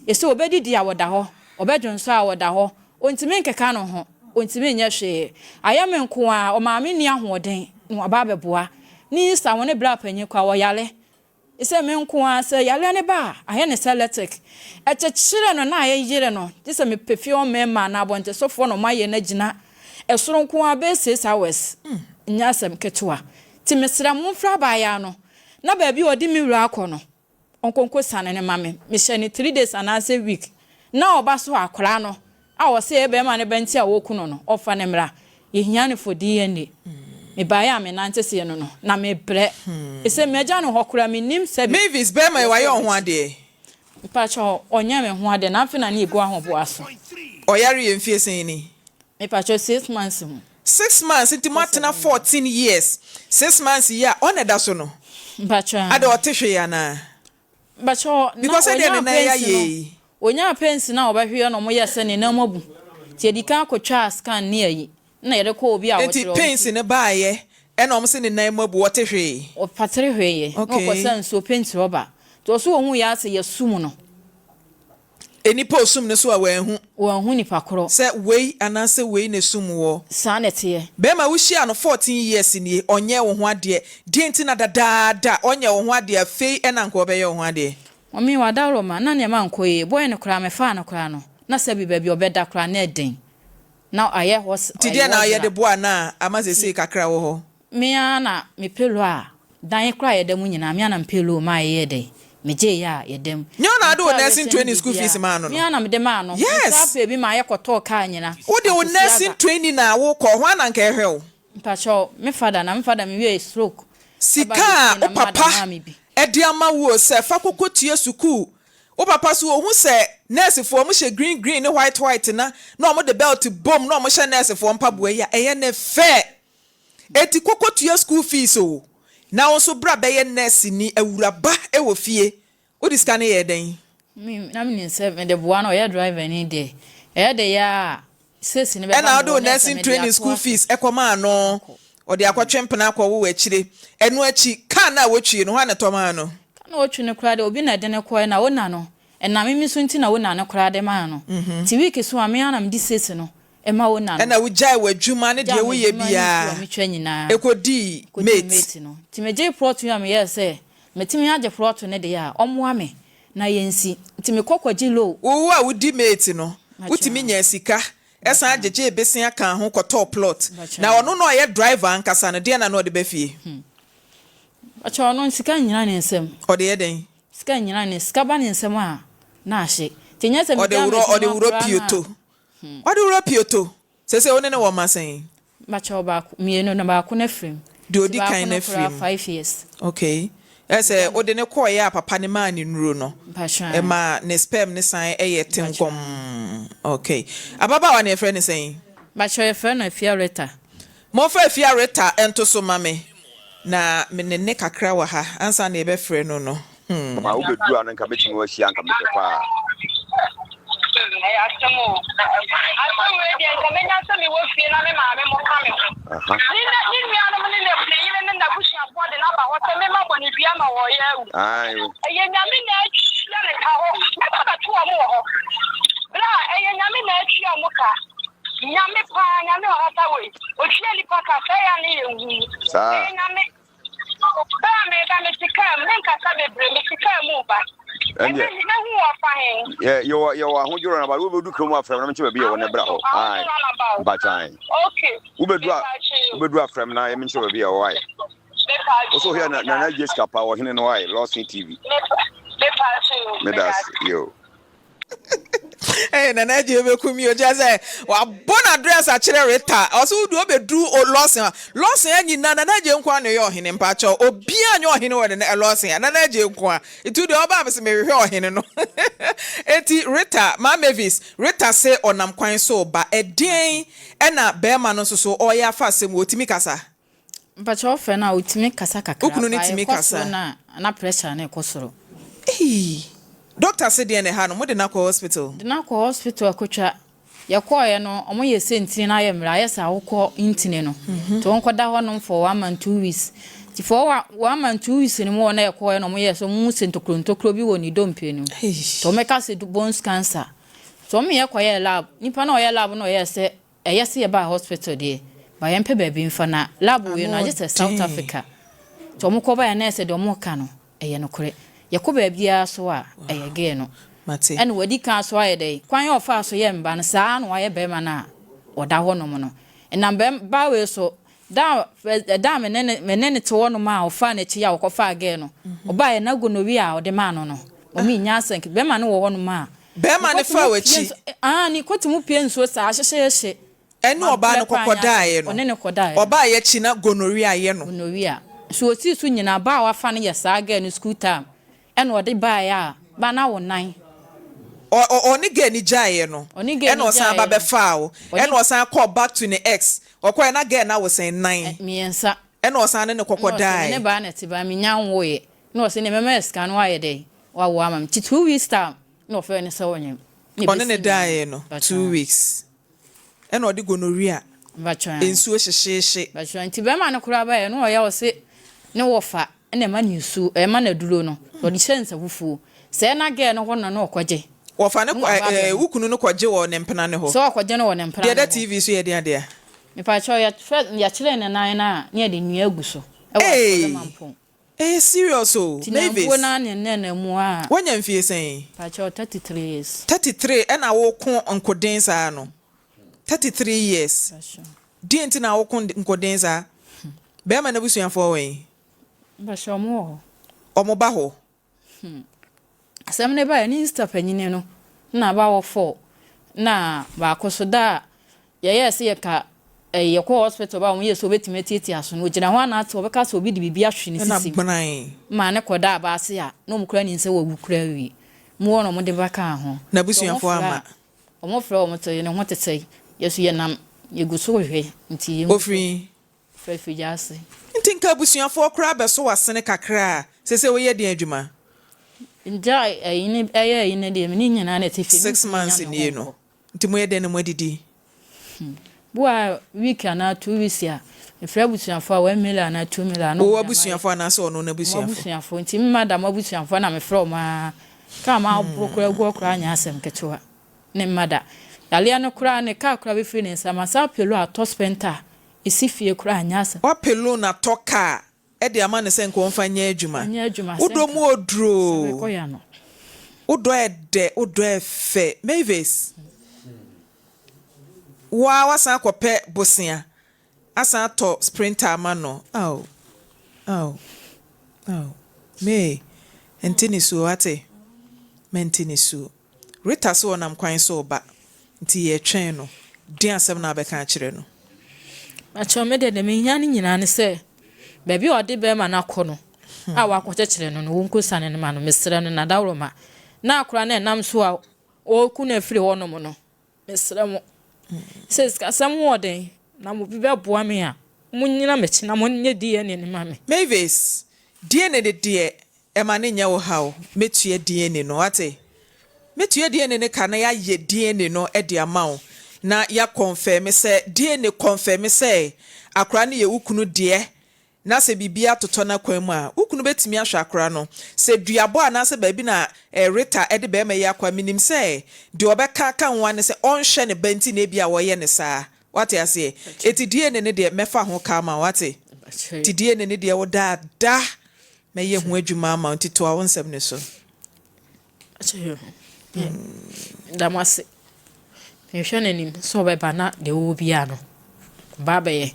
Ɛsɛ ɔbɛdidi a ɔda hɔ, ɔbɛdwonsɔ a ɔda hɔ, ɔntumi nkeka ne ho, ɔntumi nyɛ hwee. Ayɛ me nko ara, ɔmaame nni ahoɔden na waba abɛboa. Ne Easter ho ne bra panyin koraa, ɔyare. Sɛ me nko ara, sɛ yareɛ no ba a, ayɛ no sɛ lɛtik. Ɛkyekyere no na ayeyere no, gye sɛ mepɛ fie hɔ mmarima anaa abɔntensofoɔ na wɔayɛ no agyina ɛsoro nko ara bɛyɛ 6 hours. Nyɛ asɛm ketewa. Nti mesrɛ mo, momfrɛ abaayewa no na baabi a ɔde me wura akɔ no, ɔnkɔ nkɔsiane no mma me. Mehyɛ no 3 days anaasɛ week na ɔba so a, akwadaa no a ɔse ɛyɛ bɛrima no ba nti a wɔku no no, ɔmfa no mmra. Yɛhia no for DNA. Mebaeɛ a menante seɛ no no, na mebrɛ. Ɛsɛ m'agya no hɔ koraa mennim sɛ Mavis, bɛrima yi wayɛ wo ho adeɛ? Mepakyɛw, ɔnyɛ me ho adeɛ na afei na ne yɛgu ahoboa so. Ɔyare yɛ mfie sɛn ni? Mepakyɛw, 6 months mu. 6 months nti moatena 14 years. 6 months yi a ɔna ɛda so no? Mepakyɛw. Ade ɔte hwee anaa? Mepakyɛw, na Because sɛdeɛ ne ɔnyaa nan yɛ pains ayɛ no, yi. onyaa pains no a ɔbɛhweɛ no, ɔmo yɛ sɛ ne nan mu abu. Nti yɛdi kan akɔtwaa scan ne ayi, na yɛde kɔɔ obi a Nti ɔkyerɛ pains no baayɛ ɛna ɔmo se ne nan mu abu, ɔte hwee? Ɔpatere hweeɛ, na ɔkɔsa nsuo paint rɔba. Nti ɔso ohuu yɛ asɛ yɛsum no. Nnipa osum no so a wanhu. Wanhu nipa korɔ. Sɛ wei anaasɛ wei na esum woɔ. Saa na ɛteɛ. Bɛɛma wohyiaa no 14 years nie ɔnyɛɛ wo ho adeɛ deɛn nti na dadaada ɔnyɛ wo ho adeɛ afei ɛna nka ɔbɛyɛ wo ho adeɛ. Mummy wadaworo na nneɛma nkɔ yie boy no koraa mefaa no koraa no na sɛbi baabi ɔbɛda koraa na ɛden na ayɛ hɔ Nti deɛn na woyɛ de boa no a ama seesei kakra wɔ hɔ? Me ara na mepɛ loan a dan koraa a yɛda mu nyinaa me ara na mepɛ loan ma yɛyɛɛ dɛn. Megyeeɛ a, yɛda mu. Nyɛ wo na wode wo Metɔɔ nursing awerehyɛm ne training school biribiara. fees maa no Me no? ara na mede maa no. Mesan Yes! pɛɛ bi maa yɛkɔtɔɔ kaa nyina. Wode wo Akwasi nursing Aga. training a wokɔ, hwan na anka ɛhwɛ wo? Mpakyɛw, me father na me father mewiee stroke Sika ɛba a bɛfie wo na mother papa maa me bi. de ama wo o sɛ fa kɔkɔ tua sukuu, wo papa so ohu sɛ nursefoɔ ɔmo hyɛ green green ne white white na na ɔmo de belt bom na ɔmo hyɛ nursefoɔ mpaboa yi a, ɛyɛ ne fɛ. Enti kɔkɔ tua school fees o, na wo nso bra bɛyɛ nurse-ni, awuraba wɔ fie. Wode sika no yɛɛ dɛn? Me na menim sɛ mede boa no ɔyɛ driver ni deɛ ɛyɛ de yɛ a sesi no bɛba Ɛna wode me wo hɔ na ɛsɛ nursing mede training school atoa so fees kɔmaa no, akɔ. ɔde akɔtwe mpena akɔwo w'akyire. Ɛno akyi, car no a wotwie no, hwan na ɛtɔ maa no? Car no a otwi no koraa deɛ obi na ɛde no kɔɛ na owner no ɛnam me so nti na owner no koraa de maa no. Nti week so a me ara na mede sesi no ma owner no. Ɛna wogyae w'adwuma ne Gyaa deɛ woyɛ m'adwuma ne biara nsuo a metwa nyinaa kɔdii kɔdii mate. mate no. Nti megyee plot yi a meyɛɛ sɛ metumi agye plot no deɛ a ɔmmoa me na yɛnsi. Nti mekɔ kɔgye loan. Wo a wodi mate no, wotumi Mpakyɛw. nyaa sika san Mpakyɛw. gyegyee besea kaa ho kɔtɔɔ plot. Na Mpakyɛw. ɔno na ɔyɛ driver ankasa no, deɛn na na ɔde ba fie? Mpakyɛw, ɔno sika nnyina ne nsam. Ɔde yɛ dɛn? Sika nnyina ne, sika ba ne nsam a, na ahye. Nti ɛnyɛ sɛ Ɔde megyaa worɔ, ɔde m'adwuma worɔ koraa na. pioto. Ɔde worɔ pioto. Seesei wo ne no wɔ mma sɛn? Mpakyɛw, baako, mmienu, na baako no afiri mu. Deɛ Nti ɔdi baako kan no no afiri koraa mu. five years. Okay. Ɛyɛ sɛ wode no kɔeɛ a papa no maa no nnuro no, Mpakyɛw. ɛmaa ne sperm no san yɛ Mpakyɛw. tengɔmm. Okay. Ababaawa no yɛfrɛ no sɛn? Mpakyɛw, yɛfrɛ no Afia Rita. Momfa Afia Rita nto so ma me na me ne ne kakra wɔ ha ansa na yɛbɛfrɛ no no. Hmm. Papa wo bɛduru a na nka mɛtumi wahyia nka mepɛ paa. Ɛyɛ asɛm o. Asɛm wei deɛ nka mɛnya sɛ mewɔ fie na me maame mo ka me ho. Ne ne ne nuanom ne ne ne yere ne n'abusuafoɔ de no aba hɔ sɛ mema bɔ ne dua ma wɔreyɛ awu. Ɛyɛ Nyame na atua ne ka hɔ. Mɛba bɛto wɔn wɔ hɔ. Bra, ɛyɛ Nyame na atua wɔn ka. Nyame paa, Nyame ɔhata wei. Otua nipa ka, sɛ ɛyɛ a ne yɛ nhu. Saa. Ɛyɛ Nyame. Bere a mereba, mete kaa mu. Menkasa bebree, mete kaa mu reba. Ɛndeɛ. Ɛnɛ, mɛhu wo ɔfa he? Yɛ, yɛwɔ, yɛwɔ Ahodwo runabout. Wobɛdu kurom a, frɛ me na menkyerɛ baabi a yɛwɔ na bra hɔ. Ahodwo, Ae. Ahodwo runabout. Mpakyɛ ae. Okay. Wobɛdu a, Mepatwe o. wobɛdu a frɛ me na menkyerɛ baabi a yɛwɔ ae. Mepatwe Wo so o, hwɛ na, meda Nana ase. Jessica paa, ɔhene no ae, Lawson TV. Mepa, mepatwe o, Meda meda ase, ase. yo. Hey, Nana Adjei bɛku mi o kyerɛ sɛ wabɔ n'address akyerɛ Rita ɔsɛ wode ɔbɛduru Lawson a Lawson anyina Nana Adjei nko a na ɛyɛ ɔhene mpakyɛw obiara nyɛ ɔhene wɔ ne Lawson a Nana Adjei nko a nti deɛ ɔbaa me sɛ mehwehwɛ ɔhene no enti Rita Ma Mavis Rita se ɔnam kwan so ba ɛdeɛn ɛna bɛrima no nso so ɔyɛ afa asɛm ɔtumi kasa Mpakyɛ ɔfrɛ no a ɔtumi kasa kakra Wo kunu no but tumi ɛkɔ kasa? soro no a na pressure no ɛkɔ soro. Eii doctor se deɛn na ɛha no? Mode no akɔ hospital? De no akɔ hospital akɔtwa. Yɛkɔɔeɛ no ɔmo yɛ sɛ ntini no ayɛ mmerɛ ayɛ sɛ awokɔ ntini no nti ɔnkɔda hɔ nom for one month two weeks nti for one month two weeks no mu hɔ na yɛkɔɔeɛ na ɔmo yɛɛ sɛ ɔmo hu sɛ ntokuro ntokuro bi wɔ ne dompe no mu nti ɔmo ka sɛ bones cancer nti ɔmo yɛ kɔyɛɛ lab nipa no a ɔyɛ lab no ɔyɛɛ sɛ Ɛyɛ sɛ yɛbaa hospital deɛ but yɛmpɛ baabi mfa na lab wei no agye sɛ South Africa nti ɔmo kɔ baeɛ na ɛsɛ deɛ ɔmo ka no ɛyɛ nokorɛ yɛkɔ baabiara so a ɛyɛ girl no ɛna wadi kan so ayɛ dɛn kwan a ɔfaa so yɛ mba no saa na wayɛ bɛrima no a ɔda hɔ nom no ɛnam bɛrima baa wei so Da a da a me ne ne me ne no te hɔnom a ɔfaa n'akyi a ɔkɔfaa girl no, ɔbaeɛ na gonorrhea a ɔde maa no no, mummy nyɛ asɛnk. Bɛrima no wɔ hɔnom a, Bɛrima ne no kɔte faa mu pue w'akyi. nsuo, ah, ne kɔte mu pue nsuo saa, hyehyeehye. Ɛne ɔbaa Mabrɛ no koraa nyɛ asɛm. kɔkɔdaeɛ no, Ɔne no kɔdaeɛ no. ɔbaeɛ akyi na gonorrhea ayɛ no. Gonorrhea. So ɔsii so nyinaa, baa a wafa no yɛ saa girl no school time. Ɛna ɔde baeɛ a, ba no awo nan. Ɔ ɔ ɔne girl no gyaeɛ no, Ɔne girl ɛna no ɔsan ba gyaeɛ no, bɛfaa wo, ɔne. ɛna ɔsan kɔɔ back to ne ex, ɔkɔeɛ na girl no awo sɛn? Nan. Mmiɛnsa. Ɛna ɔsan ne no Ɛna kɔkɔ ɔse me ne daeɛ. baa na ɛte baa mennya nwoeɛ. Ɛna ɔse neɛ mɛma yɛ sika no woayɛ dɛn? Woawo ama me. Nti two weeks time na ɔfrɛɛ no sɛ ɔnyem. Na Ɔne no ɛbɛsi nnɛ no, daeɛ no two mpakyɛw. weeks, ɛna ɔde gonorrhea, Mpakyɛw. nsuo hyehyeehye. Mpakyɛw, nti bɛrima no koraa baeɛ no ɔyɛ ɔse ne wɔfa na ɛma no nsuo, ɛma no aduro no, ɔde hyɛ nsa fufuo. Sɛɛ na girl no hɔ na na ɔkɔgye. Wɔfa no Na kɔ waba ɛ abɛnom. wo kunu no kɔgye wɔ ne mpena no hɔ. Sɛ ɔkɔgye no wɔ ne mpena Deɛ no ɛda hɔ. TV so yɛ deɛn adeɛ a? Mepakyɛw, yɛfrɛ, yɛkyeree ne nan no a, na yɛde nnua agu so wɔ Asɔre Eei! Mampong. Ɛyɛ serious o, Nti nampuo Mavis. no ara ne nnɛ na mu a. Woanya mfie sɛn? Mepakyɛw, 33 years. 33 ɛna woko nkoden saa no? 33 years. Mepakyɛw. Deɛn nti na woko nkoden saa? Bɛɛma no abusuafoɔ wɔ he? Mpakyɛw, ɔmo wɔ hɔ. Ɔmo ba hɔ? Asɛm no baeɛ ne Easter panyini no na aba wɔ fɔɔ na baako so da a yɛyɛɛ sɛ yɛka ɛyi yɛkɔ hospital ba wɔn yɛ sɛ obetumi atiatia so no ogyina hɔ anaasɛ ɔbɛka sɛ obi de biribi ahwe ne sisi mu ma ne kɔda aba ase a na wɔn kura nim sɛ wawu kura awie mu hɔ na wɔn de ba kaa ho. N'abusuafoɔ ama. Wɔn frɛ wɔn te ne ho te sɛ yɛ so yɛnam yɛgu so hwehwɛ nti yɛn. Ofiri Fa fi gya ase. Nti nka abusuafoɔ koraa bɛso w'asene kakra a, seesei woyɛ deɛn adwuma? Ngya ayi ne ɛyɛ ayi ne deɛ me ne nyinaa na ɛte fie. 6 months nie no, nti moyɛ dɛn na moadidi? Bu a week anaa 2 weeks a, mefrɛ abusuafoɔ a 1 million anaa 2 million. Wo abusuafoɔ anaasɛ ɔno n'abusuafoɔ? Mo abusuafoɔ nti mma da mo abusuafoɔ na mefrɛ wɔn ara. Kaa ma aboro koraa gu hɔ koraa nyɛ asɛm ketewa ne mma da. Yareɛ no koraa ne kaa koraa bɛfiri ne nsa. Masan apɛ loan atɔ spɛnta a ɛsi fie koraa nyɛ asɛm. Wapɛ loan atɔ kaa de ama no sɛ nka ɔmfa nyɛ adwuma. Nyɛ adwuma Wo dɔ mu oduro sɛ mekɔ ya no. Wo dɔ ɛdɛ, wo dɔ ɛfɛ. Mavis, wo ara woasan akɔpɛ bosea asan atɔ sprinter ama no. Ao, ao, ao. May, nte nisuo, wate? Mɛnte nisuo. Rita se ɔnam kwan so reba, nti yɛretwɛn no. Deɛn asɛm na wobɛka akyerɛ no? Pakyɛw me deɛ deɛ mehia no nyinaa ne sɛ baabi a ɔde bɛrima no akɔ no a wakɔkyekyere no no wɔnkɔsiane no ma no mesrɛ no nadawroma na akora no ɛnam so a ɔreku no afiri hɔnom no mesrɛ mo sɛ sikasɛm ho ɔden na mo bi bɛboa me a monyina m'akyi na monyɛ DNA no ma me. Mavis, DNA no deɛ Ɛma no nyɛ wo haw, mɛtua DNA no, wate? Mɛtua DNA no ka na yɛayɛ DNA no de ama wo, na yɛakɔnfɛme sɛ, DNA kɔnfɛme sɛ akwadaa no yɛ wo kunu deɛ, na sɛ biribi atotɔ n'akwan mu a, wo kunu bɛtumi ahwɛ akwadaa no. Sɛ duabɔ anaasɛ baabi na Rita de barima yi akɔ a, menim sɛ deɛ ɔbɛka aka ho ara ne sɛ ɔnhwɛ ne ba nti na ebia wɔyɛ no saa. Wate aseɛ? Enti DNA no deɛ, mɛfa ho ka ama wo, wate? Nti DNA no deɛ, wo daadaa. Mɛyɛ ho adwuma ama wo nti toa wo nsɛm no so. Meda mo ase. Mehwɛ n'anim sɛ ɔbɛba na deɛ ɔwɔ biara no ɔba abɛyɛ.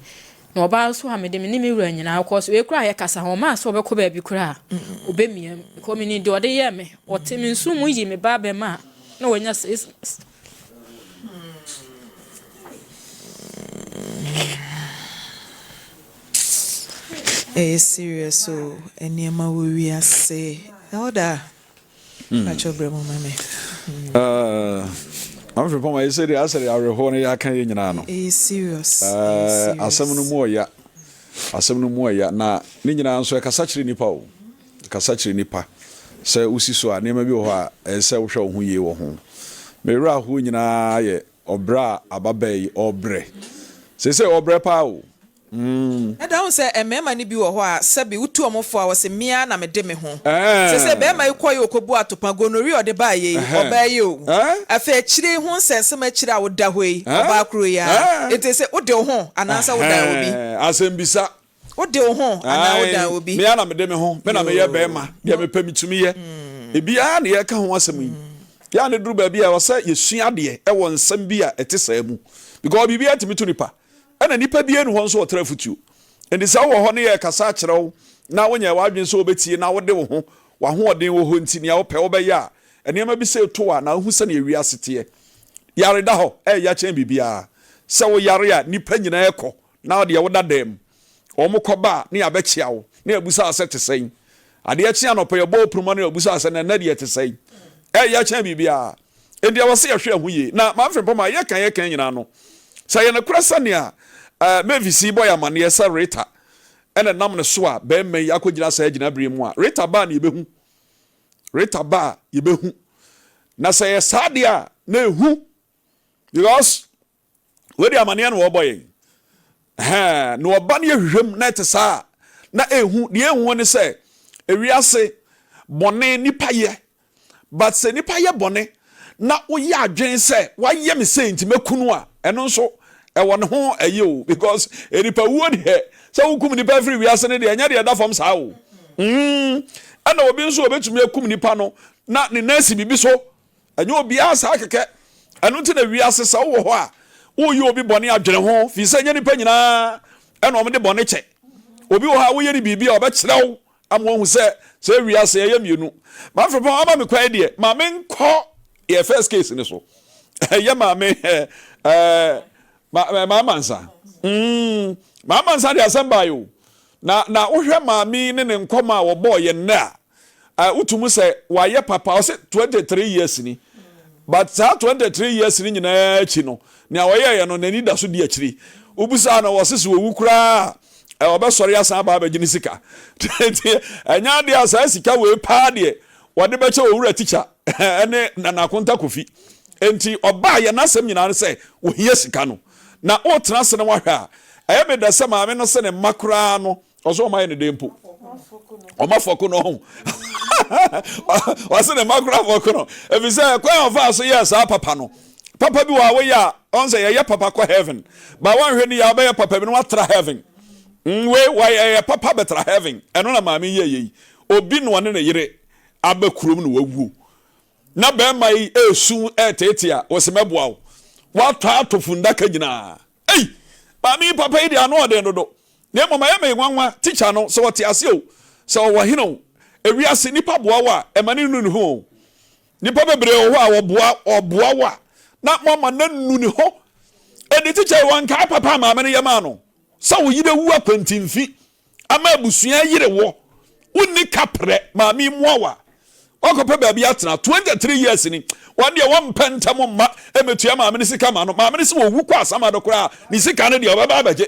Na ɔbaa nso a mede me ne me wura nyinaa kɔ so. Wei koraa a yɛkasa ho ɔmaa sɛ ɔbɛkɔ baabi koraa a ɔbɛmia mu. Because menim deɛ ɔde yɛɛ me. Ɔte me nso mu yi me ba bɛma a na wanya 6 months. Ɛyɛ serious o, nneɛma wɔ wiase. Elder, pakyɛw brɛ mu ma me. Maame Frimpong ma yɛsɛ deɛ asɛ deɛ awerɛhoɔ no yɛaka yɛ nyinaa no. Ɛyɛ serious, ɛyɛ serious. Asɛm no mu ɔya, asɛm no mu ɔya na ne nyinaa nso ɛkasa kyerɛ nipa o, ɛkasa kyerɛ nipa sɛ wosi so a nneɛma bi wɔ hɔ a ɛsɛ sɛ wohwɛ wo ho yie wɔ ho. Me werɛ ahoɔ nyinaa yɛ ɔbrɛ a ababaa yi ɔbrɛ. Seesei ɔbrɛ paa o. Mm. Ɛda ho sɛ mmarima no bi wɔ hɔ a sɛbe wotu wɔn fo a wɔse me ara na mede me ho. Seesei barima yi kɔeɛ ɔkɔbuu atopa, gonorrhea a ɔde baeɛ yi, ɔbaa yi o. Afei akyire yi ho nsɛnsɛm akyire a woda hɔ yi, ɔbaa koro yi ara. Enti sɛ wode wo ho anaasɛ wodan obi? Asɛmbisa. Wode wo ho anaa wodan obi? Me ara na mede me ho, me na meyɛ barima, deɛ mepɛ metumi yɛ. Ebiara na yɛreka ho asɛm yi. Yɛ a na ɛduru baabi a ɛwɔ sɛ yɛsua adeɛ wɔ nsɛm bi a ɛte saa mu. Because biribiara tumi to nipa. Ɛna nipa biara nni hɔ nso a ɔtra afutuo. Enti sɛ wowɔ hɔ ne yɛrekasa akyerɛ wo na wonyɛɛ w'adwene sɛ wobɛtie na wode wo ho, w'ahoɔden wɔ hɔ nti nea wopɛ wobɛyɛ a, nneɛma bi sei to wo a na wohu sɛdeɛ wiase teɛ. Yare da hɔ, ɛyɛ ya kyɛn biribiara. Sɛ woyare a nnipa nyinaa kɔ na wo deɛ woda dan mu. Wɔkɔba a na yɛabɛkyea wo na yɛabisa wo sɛ te sɛn. Adeɛ kye anɔpa yɛbɔ wo proma na yɛabisa wo sɛ na ɛnnɛ deɛ ɛte sɛn. Ɛyɛ kyɛn biribiara. Enti ɛwɔ sɛ yɛhwɛ ɛho yie. Na Maame Frimpong ma yɛka yɛka nyinaa no, sɛ ɛyɛ nokorɛ sɛ nea Mavis yi bɔ yɛn amaneɛ sɛ Rita na ɛnam ne so a barima yi akɔgyina saa gyinaberɛ mu a, Rita ba a na yɛbɛhu. Rita ba a yɛbɛhu. Na sɛ ɛyɛ saa deɛ a, na ɛhu. Because Wei deɛ amaneɛ na wɔbɔ yɛn. Ɛhɛn, na ɔba no yɛhwehwɛ mu na ɛte saa a, na ɛhu. Deɛ ɛhu ne sɛ, ewiase bɔne nipa yɛ. But sɛ nipa yɛ bɔne na woyɛ adwene sɛ wayɛ me sei nti mɛku no a, ɛno nso ɛwɔ ne ho ɛyɛ o. Because nipa wuo deɛ, sɛ wokum nipa afiri wiase no deɛ, ɛnyɛ deɛ ɛda fam saa o. Mm, ɛna obi nso obɛtumi akum nipa no na ne nan si biribi so. Ɛnyɛ obiara saa kɛkɛ. Ɛno nti na wiase sɛ wowɔ hɔ a, woreyɛ obi bɔne a, dwene ho, firi sɛ ɛnyɛ nnipa nyinaa na wɔde bɔne kyɛ. Obi wɔ hɔ a woyɛ no biribi a, ɔbɛkyerɛ wo. Ama wahu sɛ sɛ wiase ɛyɛ mmienu. M'afrepɔn ama me kwan deɛ ma menkɔ yɛ first case no so. Ɛyɛ maame ɛɛ maama nsa. Mm, maama nsa de asɛm baeɛ o. Na na wohwɛ maame yi ne ne nkɔmɔ a wɔbɔɔ yɛ nnɛ a, wotu mu sɛ wayɛ papa. Ɔsɛ 23 years ni. But saa 23 years ni nyinaa akyi no, nea ɔyɛeɛ no n'ani da so di akyiri. Wobisaa no wɔse sɛ owu koraa a, ɔbɛsɔre asan aba abɛgye ne sika. Nti ɛnyɛ adeɛ a saa sika wei paa deɛ wɔde bɛkyɛ owura tikya ne Nana Akonta Kofi. Nti ɔbaa yɛ n'asɛm nyinaa ne sɛ ohia sika no. Na wotena ase na wahwɛ a, ɛyɛ me dɛ sɛ maame no se ne mma koraa no ɔsɛ ɔma yɛ ne dɛn mpo. Ɔma fɔko no ɔho. Ɔse ne mma koraa fɔko no. Ɛfiri sɛ kwan a ɔfaa so yɛɛ saa papa no, papa bi wɔ a woyɛ a ɔn sɛ yɛyɛ papa kɔ heaven. Ba wanhwɛ ni yɛ a wobɛyɛ papa bi na watra heaven. Wei wɔyɛ papa bɛtra heaven. Ɛno na maame yɛɛ yei. Obi na ɔne ne yere aba kurom na wawuo. Na bɛrima yi ɛresu ɛreteetee a wɔsi mɛboa wo. Watɔ ato fundaka nyinaa. Ei! Maame yi papa yi deɛ ano ɔden dodo. Na mmom ɛyɛ me nwanwa, tikya no, sɛ ɔte ase o, sɛ ɔwɔ hene o, ewiase nipa boa wo a, ɛma ne nu ne ho o. Nipa bebree wɔ hɔ a wɔboa, ɔboa wo a, na moama no anu ne ho. Enti tikya yi wankae papa a maame no yɛ maa no, sɛ wo yere awu akwantimfi ama abusua ayere wɔ, wonni kaprɛ, maame yi mmoa wo a, wakɔpɛ baabi atena 23 years ni, wɔn deɛ wɔmpɛ ntɛm mma ɛmɛtua maame no sika ma no, maame no sɛ wɔwu kɔ asamado koraa ne sika no deɛ ɔbɛba abɛgye.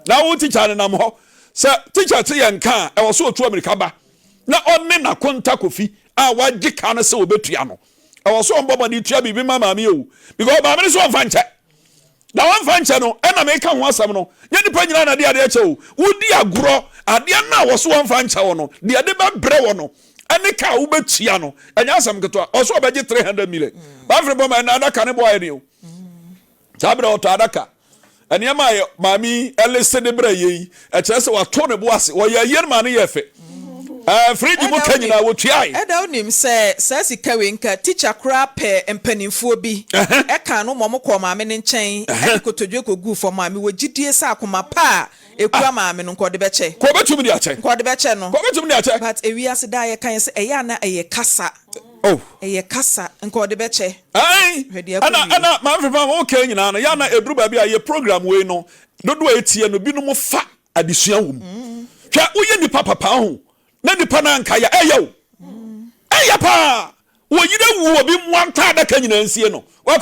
Na wo tikya no nam hɔ, sɛ tikya te yɛn nka a, ɛwɔ so ɔtu amirika ba na ɔne n'akonta Kofi a wagye ka no sɛ ɔbɛtua no, ɛwɔ so ɔmbɔ mmɔden tua biribi ma maame o, because maame no sɛ ɔmfa nkyɛ. Na wɔmfa nkyɛ no, ɛna meka ho asɛm no, nyɛ nipa nyinaa na de adeɛ kyɛ o. Wodi agorɔ, adeɛ no a wɔso wɔmfa nkyɛ wo no, deɛ de bɛbrɛ wɔ no, ɛne ka a wobɛtua no, ɛnyɛ asɛm ketewa. Ɔso ɔbɛgye 300 million. Bafere bɔ ma ɛna adaka ne boa yɛ den o. Saa berɛ ɔtɔ adaka. Nneɛma a maame yi ɛlese de brɛ yɛ yi, ɛkyerɛ sɛ wato ne bo ase. Wɔyɛ ayie no maa no yɛɛ fɛ. Ɛɛ fridge mu ka nyinaa wɔtuae. Ɛda wonim sɛ saa sika wei nka teacher koraa pɛ mpaninfoɔ bi ɛkaa no ma ɔmo kɔɔ maame no nkyɛn ɛde kotodwe kɔguu fam a mewɔ gyidie sɛ akoma pa a ɛkura maame no nka ɔde bɛkyɛ. Nka ɔbɛtumi de akyɛ. Nka ɔde bɛkyɛ no. Nka ɔbɛtumi de akyɛ. But ewiase daa yɛka yɛn sɛ ɛyɛ a na ɛyɛ kasa. Oh. Ɛyɛ kasa nka ɔde bɛkyɛ. Ae. Hwɛ deɛ ɛkɔ Ɛna wie. ɛna maame Frimpong wo ka nyinaa no yɛ a na ɛduru baabi a yɛ program wei no dodoɔ a ɛtie no binom fa adesua wɔ mu. Hwɛ woyɛ nipa papa ho na nipa no anka yɛ ɛyɛ o. Ɛyɛ paa. Wɔ yere wu obi mmoa ntaa adaka nyinaa nsie no.